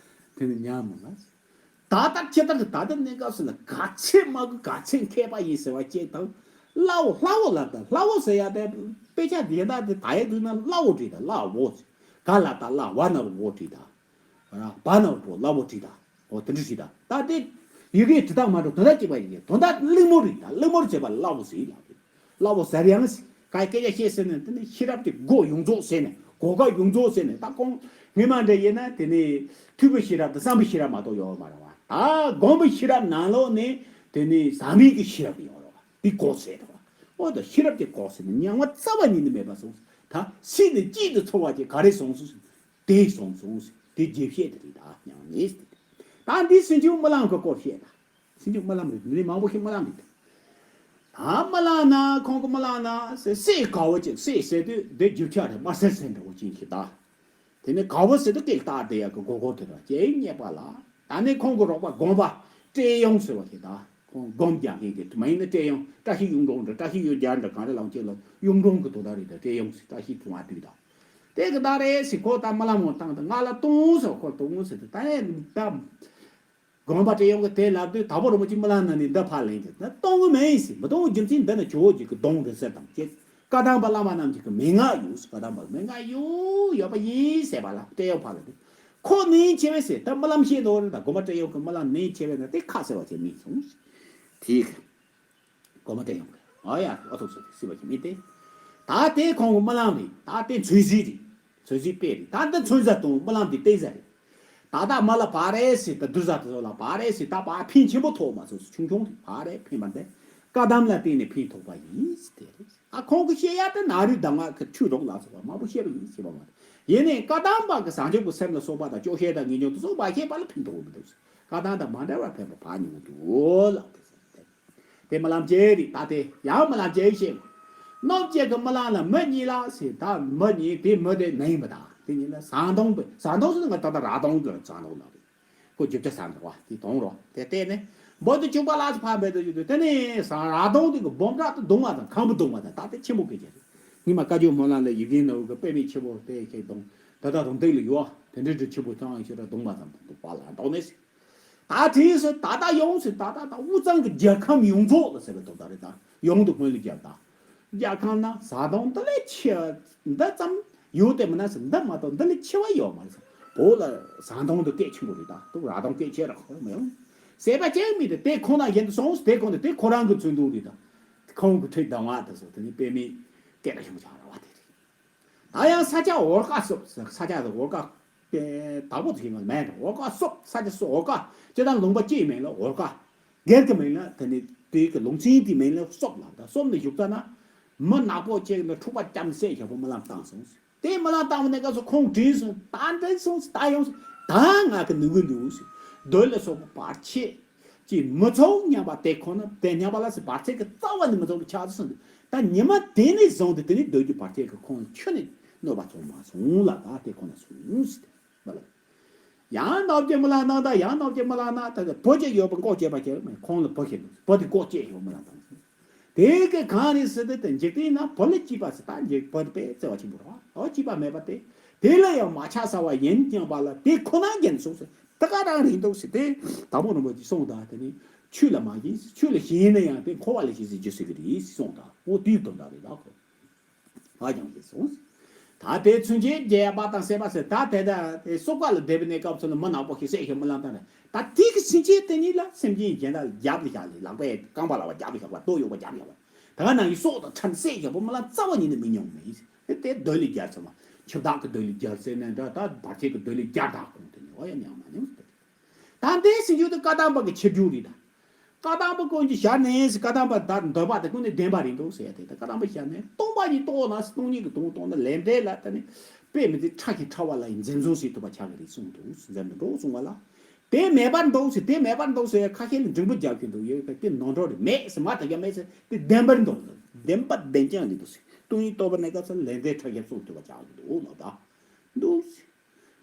དེ་ནི་ཉམས་མི་ང་། ད་ལྟ་ཁྱེད་ལྟར་དུ་ད་ལྟ་གནས་སྐབས་སུ་ལ་ག་ཚད་མ་གི་ག་ཚད་མཁས་པ་ཡིན་ཟེར་བ་ཅིག་དང་། སླ་བོ་སླ་བོ་ལབ་དང་། སླ་བོ་ཟེར་ཡ་དེ་དཔེ་ཆ་འདི་ཡ་ད་དེ་ད་ཡ་དུས་ན་སླ་བོ་བྲིས་དང་། སླ་བོ་ཟེར། ག་ལ་ད་སླ་བ་ན་རུ་བོ་བྲིས་དང་། ར་བ་ན་རུ་བོ་སླ་བོ་བྲིས་དང་། འོ་དེ་འདྲ་བྲིས་དང་། ད་དེ་ཡི་གེ་བྲིས་སྟངས་མ་འགྲོ་དོན་དག་གཅིག་པ་ཡིན་གྱི་དོན་དག་གླེང་མོ་རེད་དང་། གླེང་མོར་བྱས་པ་སླ་བོ་ཟེར་ལབ་རེད། སླ་བོ་ཟེར་ཡང་ཟེར། ག་སྐད་ཆ་བཤད་ཟེར་ནས་དེ་ནི་ཤེས་རབ་ཀྱི་སྒོ་ཡོངས་རྫོགས་ཟེར་ནས་གོ་སྐབས་ཡོངས་རྫོགས་ཟེར་ནས། ད་ཁོང་སྔོན་མ་འདྲ་ཡིན་ན་དེ་ནི་ཐོས་པའི་ཤེས་རབ་དང་བསམ་པའི་ཤེས་རབ་མ་གཏོགས་ཡོད་མ་རེད་བ། ད་སྒོམ་པའི་ཤེས་རབ་ནང་ལོགས་ནས་དེ་ནི་ཟབ་མོའི་གི་ཤེས་རབ་ཡོད་རེད་བ། འདི་གོ་ཟེར་རེད་བ། འོ་ད་ཤེས་རབ་ཀྱི་གོ་ཟེར་ནས་མྱང་བ་རྩ་བ་ཉིད་ནས་མེད་པ་སོང་། ད་སྲིད་ནི་གཅིག་ཏུ་ཚོར་བ་ཅིག་ག་རེ་སོང་སོང་། དེ་སོང་སོང་། དེ་རྗེས་བཤད་དེ་རེད། ད་མྱང་ནས་ཟེར། ད་འདི་སེམས་བྱུང་རྨི་ལམ་གྱི་སྐོར་བཤད་ད། སེམས་བྱུང་རྨི་ལམ་རེད། འདི་མང་པོ་ཞིག་རྨི་ལམ་རེད། ད་རྨི་ལམ་ན་ཁོང་གི་རྨི་ལམ་ན་སྲས་སྲས་དགའ་བོ་ཅིག་སྲས་ཟེར་དུས་འདི་རྒྱུ་ཆ་རེད། དམར་སེར་སེར་འདྲ་བོ་ཅིག་ཞིག་ད། དེ་ནས་དགའ་བོ་ཟེར་དུས་སྐད་བཏགས་དེ་ཡག་གི་སྒོར་སྒོར་དེ་ར་ཅེས་རྙེད་པ་ལ། ད་ནི་ཁོང་གི་རོགས་པ་སྒོམ་པ་བཀྲས་ཡུམ་ཟེར་བ་ཞིག་ད། ཁོང་སྒོམ་རྒྱག་མཁན་གྱི་མ་ཡིན་ན་བཀྲས་ཡུམ། བཀྲ་ཤིས་གཡུ་སྒྲོན་འདྲ། བཀྲ་ཤིས་གཡུ་རྒྱལ་འདྲ་གང་རེ་ལབ་ཀྱི་ལ་གཡུ་སྒྲོན་གྱི་དོ་ད་རེད། ད་བཀྲས་ཡུམ་ཟེར། བཀྲ་ཤིས་ཚོང་བ་དུས་ད། དེ་གི་ད་རེད་ཟེར། ཁོ་ད་རྨི་ལམ་ངོ་བཏང་ད་ང་ལ་གཏོང་ཟེར། ཁོ་གཏོང་ཟེར་ད། ད་ཡང་ད། སྒོམ་པ་བཀྲས་ཡུམ་གྱིས་དེ་ལབ་དུས་དྭགས་པོ་རིན་པོ་ཆེ་རྨི་ལམ་ནང་ནས་འདི་ཕར་ལེན་གྱི། ད་གཏོང་གི་མིན་ཟེར། མི་གཏོང་གི་རྒྱུ་མཚན་འདི་ནི་ཇོ་བོ་རྗེ་གི་གདུང་རིང་བསྲེལ་དང་བཅས། བཀའ་གདམས་པ་བླ་མ་རྣམས་ཀྱི་གི་མན་ངག་ཡོད་ཟེར། བཀའ་གདམས་པ་མན་ངག་ཡོད་ཡོད་པ་ཡིན་ཟེར་བ་ལ་བཀྲས་ཡུམ་ཕར་ལ་དེ། ཁོ་ནི་ཆེ་བས་ཟེར། ད་རྨི་ལམ་བཤད་འདུག་རེད། ད་སྒོམ་པ་བཀྲས་ཡུམ་གྱི་རྨི་ལམ་ནི་ཆེ་བས་ན་དེ་ཁ་གསལ་བ་ཅིག་མིན་སོང་། དེ་གི། སྒོམ་པ་བཀྲས་ཡུམ་གྱི། ཨ་ཡ་ཨ་ཐུག་སོང་སྲིད་པ་ཅིག་མིན་ཏེ། ད་དེ་ཁོང་གི་རྨི་ལམ་རེད། ད་དེ་མཚོན་གཟིགས་རེད། མཚོན་གཟིགས་དཔེ་རེད། ད་འདི་མཚོན་ས་དང་རྨི་ལམ་འདི་བསྟན་ས་རེད། ད་ལྟ་མ་ལ་བག་རེད་ཟེར། ད་བསྡུ་ས་དེ་ཚོ་ལ་བག་རེད་ཟེར། ད་བག་ཕན་ཆེན་པོ་ཐོགས་མ་སོང་། ཆུང་ཆུང་རེད། བག་རེད་ཕན་པ་འདི་བཀའ་གདམས་ལ་བརྟེན་ནས་ཕན་ཐོགས་པ་ཡིན་ཟེར་དེ་རེད། ཨ་ཁོང་གི་བཤད་ཡ་དེ་ན་རུའི་གདམས་ངག་གི་ཆོས་གྲོགས་ལ་སོགས་པ་མང་པོ་བཤད་པ་ཡིན་ཟེར་བ་མ་རེད། ཡིན་ནའི་བཀའ་གདམས་པ་གི་བཟང་སྤྱོད་ཀྱི་སེམས་ལ་སོགས་པ་དང་སྐྱོ་ཤས་དང་ངེས་འབྱུང་དེ་ཚོ་བག་ཤེས་པ་ལ་ཕན་ཐོགས་མི་འདུག་ཟེར། བཀའ་གདམས་དང་མ་འདྲ་བར་ཕན་པ་བག་ཉུང་དུ་ལགས་ཏེ་ཟེར་ཏེ། དེ་རྨི་ལམ་གཅིག་རེད། ད་དེ་ཡང་རྨི་ལམ་གཅིག་བཤད། གནོད་བྱེད་ཀྱི་རྨི་ལམ་ལ་མི་གཉིས་ལ་ཟེར། ད་མི་གཉིས། དེ་མི་དེ་ནི་མི་དང་དེ་གཉིས་ལ་ཟངས་མདོང་དཔེ། ཟངས་མདོང་ཟེར་ན་ང་ད་ལྟ་ར་མདོང་དུ་ཟངས་མདོང་ལ་རེད། ཁོ་རྒྱུ་ཆ་ཟངས་མདོང་བ་དེ་དོང་རོ་དེ་བལྟས་ནས་འབུར་དུ་བཅུག་པ་ལ་སོགས་ཕར་འབད་དུ་བཅུག་དུས། དེ་ནས་ཟངས་ར་མདོང་དེ་གི་སྦོམ་དྲག་ཏུ་བརྡུངས་པ་དང་། གང་པོ་བརྡུངས་པ་དང་། ད་དེ་ཆེན་པོ་སྐད་ཆ་རེད། སྔོན་མ་བཀའ་བརྒྱུད་སྨོན་ལམ་ལ་ཡི་གེ་ནོར་བུ་གི་དཔེ་མེད་ཆེ་བོ་དེ་ཁྱེད་གདོང་ད་ལྟ་རུམ་བཏེག་ལ་ཡོད། དེ་འདྲའི་འདྲ་ཆེ་བོ་ཚང་ཡི་ཤོད་ར་བརྡུངས་པ་ཙམ་དུ་བ་ལ་འདོགས་ནས་ཟེར། ད་དེས་སུ་ད་ལྟ་ཡོངས་སུ་ད་ལྟ་ད་དབུས་གཙང་གི་རྒྱལ་ཁམས་ཡོངས་རྫོགས་ལ་ཟེར་བའི་དོན་དག་རེད། ད་ཡོངས་དུ་སྔོན་ལ་རྒྱལ་ད་རྒྱལ་ཁམས་ན་ཟངས་མདོང་འདི་ལས་ཆེ་འདི་ཙམ་ཡོད་དེ་མིན་ན་ཟེར། འདི་མ་གཏོགས་འདི་ལས་ཆེ་བ་ཡོད་མ་རེད་ཟེར། བོད་ལ་ཟངས་མདོང་འདི་སྐད་ཆེན་པོ་རེད། ད་དུ་ར་མདོང་སྐད་ཆེ་ར་ཁོ་མ་ཡོང་ཟེར་བ་ཅན་མི་དེ་དེ་ཁོ་ན་གཞན་དུ་སོང་། དེ་ཁོ་ན་དེ་ཁོ་རང་གི་མཚོན་དུ་རེད། ད་ཁོང་གི་ཁྲིད་གདམས་ངག་དེ་ཚོ་དེ་ནི་དཔེ་མེད་སྐད་ལ་ཤོང་ཆ་ར་བ་དེ་རེད། ད་ཡང་ས་ཆ་འོལ་ཀ་སོབ། ས་ཆ་དེ་འོལ་ཀ་དེ་དྭགས་པོ་དེ་ཡིན་ན་མེད་འགྲོ། འོལ་ཀ་སོབ། ས་ཆ་སོབ། འོལ་ཀ་སྤྱིར་བཏང་ལུང་པ་སྤྱིའི་མིང་ལ་འོལ་ཀ། སྒེར་གྱི་མིང་ལ་དེ་ནི་དེའི་གི་ལུང་ཚན་དེའི་མིང་ལ་སོབ་ལབ། ད་སོབ་ནས་བཞུགས་ཙ་ན་མི་ནག་པོ་ཅིག་ནི་འཁྲུག་པ་བརྒྱབ་ནས་སྲས་ཞབས་པོ་རྨི་ལམ་བཏང་སོང་། དེ་རྨི་ལམ་བཏང་བ་ནས་སྐབས་སུ་ཁོང་དྲིས་སོང་། ད་འདྲ་སོང་ཟེར། ད་ཡོང་ཟེར། ད་ང་གི་ནུས་གི་འདུག་ཟེར། རྡོ་ལ་སོགས་པ་བར་ཆད་ཅིག་མི་ཚོགས་སྙམ་པ་དེ་ཁོ་ན་དེ་སྙམ་པ་ལ་ཟེར། བར་ཆད་ཀྱི་རྩ་བ་ནས་མི་ཚོགས་པ་ཆགས་སོང་ཟེར། ད་ཉི་མ་དེ་ནས་བཟུང་སྟེ་དེ་ནས་རྡོ་རྗེ་བར་ཆད་ཀྱི་ཁོང་ཁྱོན་ནས་གནོད་པ་ཚོགས་མ་སོང་ལ། ད་དེ་ཁོ་ན་སོང་ཟེར་ཏེ་མ་ལབ། ཡང་ནག་པོ་ཅིག་རྨི་ལམ་ནང་ད་ཡང་ནག་པོ་ཅིག་རྨི་ལམ་ནང་ད་བུ་གཅིག་ཡོད་པ་འགོག་བྱེད་པ་ཅིག་ཁོང་ལ་བུ་ཞིག་འདུག། བུ་དེ་འགོག་བྱེད་ཡོད་རྨི་ལམ་བཏང་སོང་། དེ་གི་གང་རེད་ཟེར་ཏེ། དེ་འཇིག་རྟེན་ན་བུ་ལ་སྐྱིད་པ་ཟེར། ད་འཇིག་བུ་དེ་དཔེ་བརྩེ་བ་ཆེན་པོ་རེད་བ། ཨོ་སྐྱིད་པ་མེད་པ་དེ། དེ་ལ་ཡང་མ་ཆགས་ས་བ་ཡིན་སྙམ་པ་ལ་དེ་ཁོ་ན་འགན་སོང་ཟེར། ད་ག་རང་རེད་འདུག་ཟེར་ཏེ། དྭགས་པོ་རིན་པོ་ཆེས་གསུངས་དང་། དེ་ནི་ཆོས་ལ་མ་ཞེན། ཆོས་ལ་ཞེན་ན་ཡང་དེ་འཁོར་བ་ལ་ཞེན་ཟེར་རྒྱུ་ཟེར་གི་རེད་གསུངས་དང་། ཨོ་དེའི་དོན་དག་རེད་ད་ཁོ། ཧ་ཅང་གི་སོང་། ད་དེ་ཚུན་ཆད་རྒྱལ་བ་དང་སྲས་པ་ཟེར། ད་དེ་ད་དེ་སོག་པ་ལ་བསྡད་པའི་གནས་སྐབས་སུ་ལ་མི་ནག་པོ་ཞིག་སྲས་ཞིག་རྨི་ལམ་བཏང་ནས། ད་དེ་གི་ཕྱིན་ཆད་དེ་ཉིད་ལ་སེམས་ཅན་གཞན་དག་རྒྱབ་ལ་བཞག་ལས། ལག་པས་རྐང་པ་ལ་བ་རྒྱབ་ལ་བཞག་པ། སྟོད་གཡོགས་པ་རྒྱབ་ལ་བཞག་པ། ད་ག་ནང་བཞིན་སྲོག་དང་ཕྲལ་སྲས་ཞབས་པོ་རྨི་ལམ་རྩ་བ་ཉིད་ནས་མི་མྱོང་མེད། དེ་དེ་རྡོ་ལས་རྒྱལ་ཚོད་མ། ཆུ་བདག་གི་རྡོ་ལས་རྒྱལ་ཟེར་ནས་འདྲ། ད་བར་ཆད་ཀྱི་རྡོ་ལས་རྒྱལ་དག་ཁོང་དེ་ནས་འོ་ཡ་མྱང་མ་མྱོང་ཟེར། ད་འདས་ཟིན་རྒྱུ་དེ་བཀའ་གདམས་པ་གི་ཆེ་རྒྱུ་རེད་ད། བཀའ་གདམས་པ་ཀུན་གྱི་ཞལ་ནས་བཀའ་གདམས་པ་ད་འདོད་པ་དེ་ཀུན་ནས་བདེན་པ་རེད་འདུག་ཟེར་ཡ་དེ། ད་བཀའ་གདམས་པ་ཞལ་ནས་སྟོང་པ་ཉིད་རྟོགས་ན། སྟོང་ཉིད་ཀྱི་དོན་རྟོགས་ན། ལས་འབྲས་ལ་ད་ནི་དཔེ་མི་སྲིད་ཕྲ་ཞིང་ཕྲ་བ་ལ་ཡང་འཛེམ་ཟོན་བྱེད་ཐུབ་པ་ཆགས་ཀྱི་རེད་གསུངས་འདུག། འཛེམ་མི་འགྲོ་གསུང་བ་ལ། དེ་མེད་པར་འདུག་ཟེར། དེ་མེད་པར་འདུག་ཟེར་ཡ་ཁ་ཤས་ལ་འགྲེང་བུ་རྒྱག་གི་འདུག། ཡོད་པ་དེ་ནོར་འགྲོ་རེད། མེད་ཟེར་མ་ཐག་ཡ་མེད་ཟེར། དེ་བདེན་པར་འདུག། བདེན་པ་བདེན་རྐྱང་རེད་འདུག་ཟེར། སྟོང་ཉིད་རྟོགས་པ་གནས་སྐབས་སུ་ལས་འབྲས་ཕྲ་ཞིང་གསུང་ཐུབ་པ་ཆགས་ཀྱི་འདུག་ལ། ད་འདུག་ཟེར།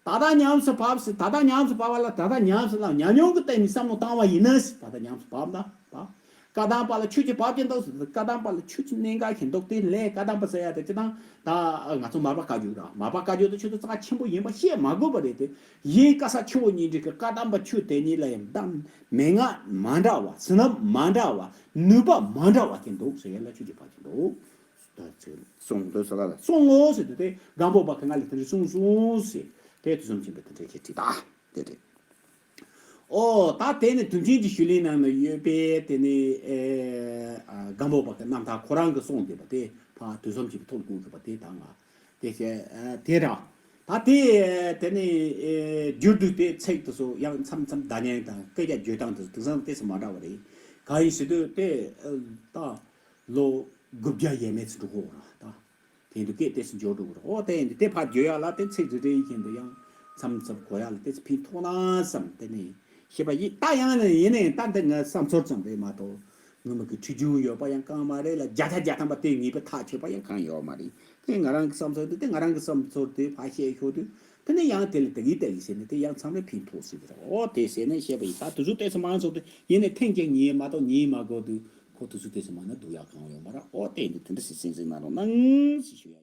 ད་ལྟ་ཉམས་སུ་བབས་ཟེར། ད་ལྟ་ཉམས་སུ་བབས་པ་ལ། ད་ལྟ་ཉམས་སུ་ལ་ཉམས་མྱོང་གི་སྟེང་ནས་བསམ་བློ་བཏང་བ་ཡིན་ན་ཟེར། ད་ལྟ་ཉམས་སུ་བབས་ན་བབས། བཀའ་གདམས་པ་ལ་ཆོས་ཀྱི་བབ་ཀྱི་འདུག་ཟེར་དུས། བཀའ་གདམས་པ་ལ་ཆོས་ཀྱི་གནད་འགག་གི་འདུག་སྟེ། ལས་བཀའ་གདམས་པ་ཟེར་ཡ་དེ་སྤྱིར་བཏང་ད་ང་ཚོ་མར་པ་བཀའ་བརྒྱུད་ར། མར་པ་བཀའ་བརྒྱུད་དུ་ཆོས་དེ་རྩ་ཆེན་པོ་ཡིན་པ་བཤད་མ་དགོས་པ་རེད་དེ། ཡིན་ག་ས་ཆེ་བོ་གཉིས་འདྲེས་ཀྱི་བཀའ་གདམས་པ་ཆོས་དེ་གཉིས་ལ་ཡང་ད་མན་ངག་མ་འདྲ་བ། བསོད་ནམས་མ་འདྲ་བ། ནུས་པ་མ་འདྲ་བ་དེ་འདུག་ཟེར་ཡ་ལ་ཆོས་ཀྱི་བབ་ཀྱི་འདུག་ད་ཚེ་གསུང་དུས་ས་ལ་ལ་གསུང་ངོ་ཟེར་དུས་དེ། སྒམ་པོ་པ་གི་ང་ལ་དེ་འདྲ་གསུངས་གསུངས་ཟེར་དེ། དུས་གསུམ་མཁྱེན་པས་དེ་འདྲ་ཁྱེད་ཁྲིད་ད་དེ་རེད། ཨོ་ད་དེ་ནི་དུས་ཆེན་གྱི་ཞུ་ལེན་ནང་ན་ཡོད་པས། དེ་ནི་ཨེ་ཨ་སྒམ་པོ་པ་གི་རྣམ་ཐར་ཁོ་རང་གི་གསུངས་བསྡད་པ་དེ་ཕར་དུས་གསུམ་མཁྱེན་པས་ཐུགས་དགོངས་གྱུར་པ་དེ་དང་ང་དེ་བཤད་ཨ་དེ་ར། ད་དེ་དེ་ནི་ཨེ་བསྒྱུར་དུས་དེ་ཚིག་དེ་ཚོ་ཡང་མཚམས་མཚམས་བརྡ་རྙིང་དང་སྐད་ཆ་བརྗོད་སྟངས་དེ་ཚོ་དེང་སང་དེ་ཚོ་མ་འདྲ་བ་རེད། གང་ཡིན་ཟེར་དུས་དེ་ཨ་ད་ལོ་དགུ་བརྒྱ་ཡས་མས་ཚོ་འགྲོ་གོ་ར་ད། དེ་འདུག་སྐད་དེ་སུ་འཇོག་འགྲོ་གི་རེད། ཨོ་དེ་ཡིན་དུས་དེ་ཕར་བརྗོད་ཡག་ལ་དེ་ཚིག་རེ་རེ་ཡིན་གྱི་འདུག་ཡང་མཚམས་མཚམས་གོ་ཡག་ལ་དེ་ཚོ་ཕན་ཐོགས་ན་བསམ། དེ་ནི་ཤེས་པ་ཡིན། ད་ཡང་ནི་ཡིན་ནའི་ད་འདི་ང་བསམ་ཚོར་ཙམ་རེད་མ་གཏོགས། ངོ་མ་གི་ཁྲིད་རྒྱུ་ཡོད་པ་ཡང་གང་མ་རེད་ལ། བརྒྱ་ཆ་བརྒྱ་ཐམ་པ་དེ་ངེས་པ་ཐག་ཆོད་པ་ཡང་གང་ཡོད་མ་རེད། དེ་ང་རང་གི་བསམ་ཚོར་དེ་དེ་ང་རང་གི་བསམ་ཚོར་དེ་ཕར་བཤད་ཤོག་དུས། དེ་ནི་ཡང་དེ་ལ་དེ་གི་དེ་གི་ཟེར་ནས་དེ་ཡང་མཚམས་རེ་ཕན་ཐོགས་སྲིད་དེ་རེད། ཨོ་དེ་ཟེར་ནས་བཤད་པ་ཡིན། ད་དུས་ཚོད་དེ་ཚོ་མང་ཚོགས་དེ་ཡིན་ནའི་ཐེངས་གཅིག་ཉན་མ་གཏོགས་ཉན་མ་དགོས་དུས། ཁོ་དུས་ཚོད་དེ་ཚོ་མ་ན་སྡུག་ཡག་གང་ཡོད་མ་རེད། ཨོ་དེ་ཡིན་དུས་དེ་འདྲ་ཞིག་སེམས་སེམས་གནང་རོགས་གནང་ཞེས་ཞུ་ཡ།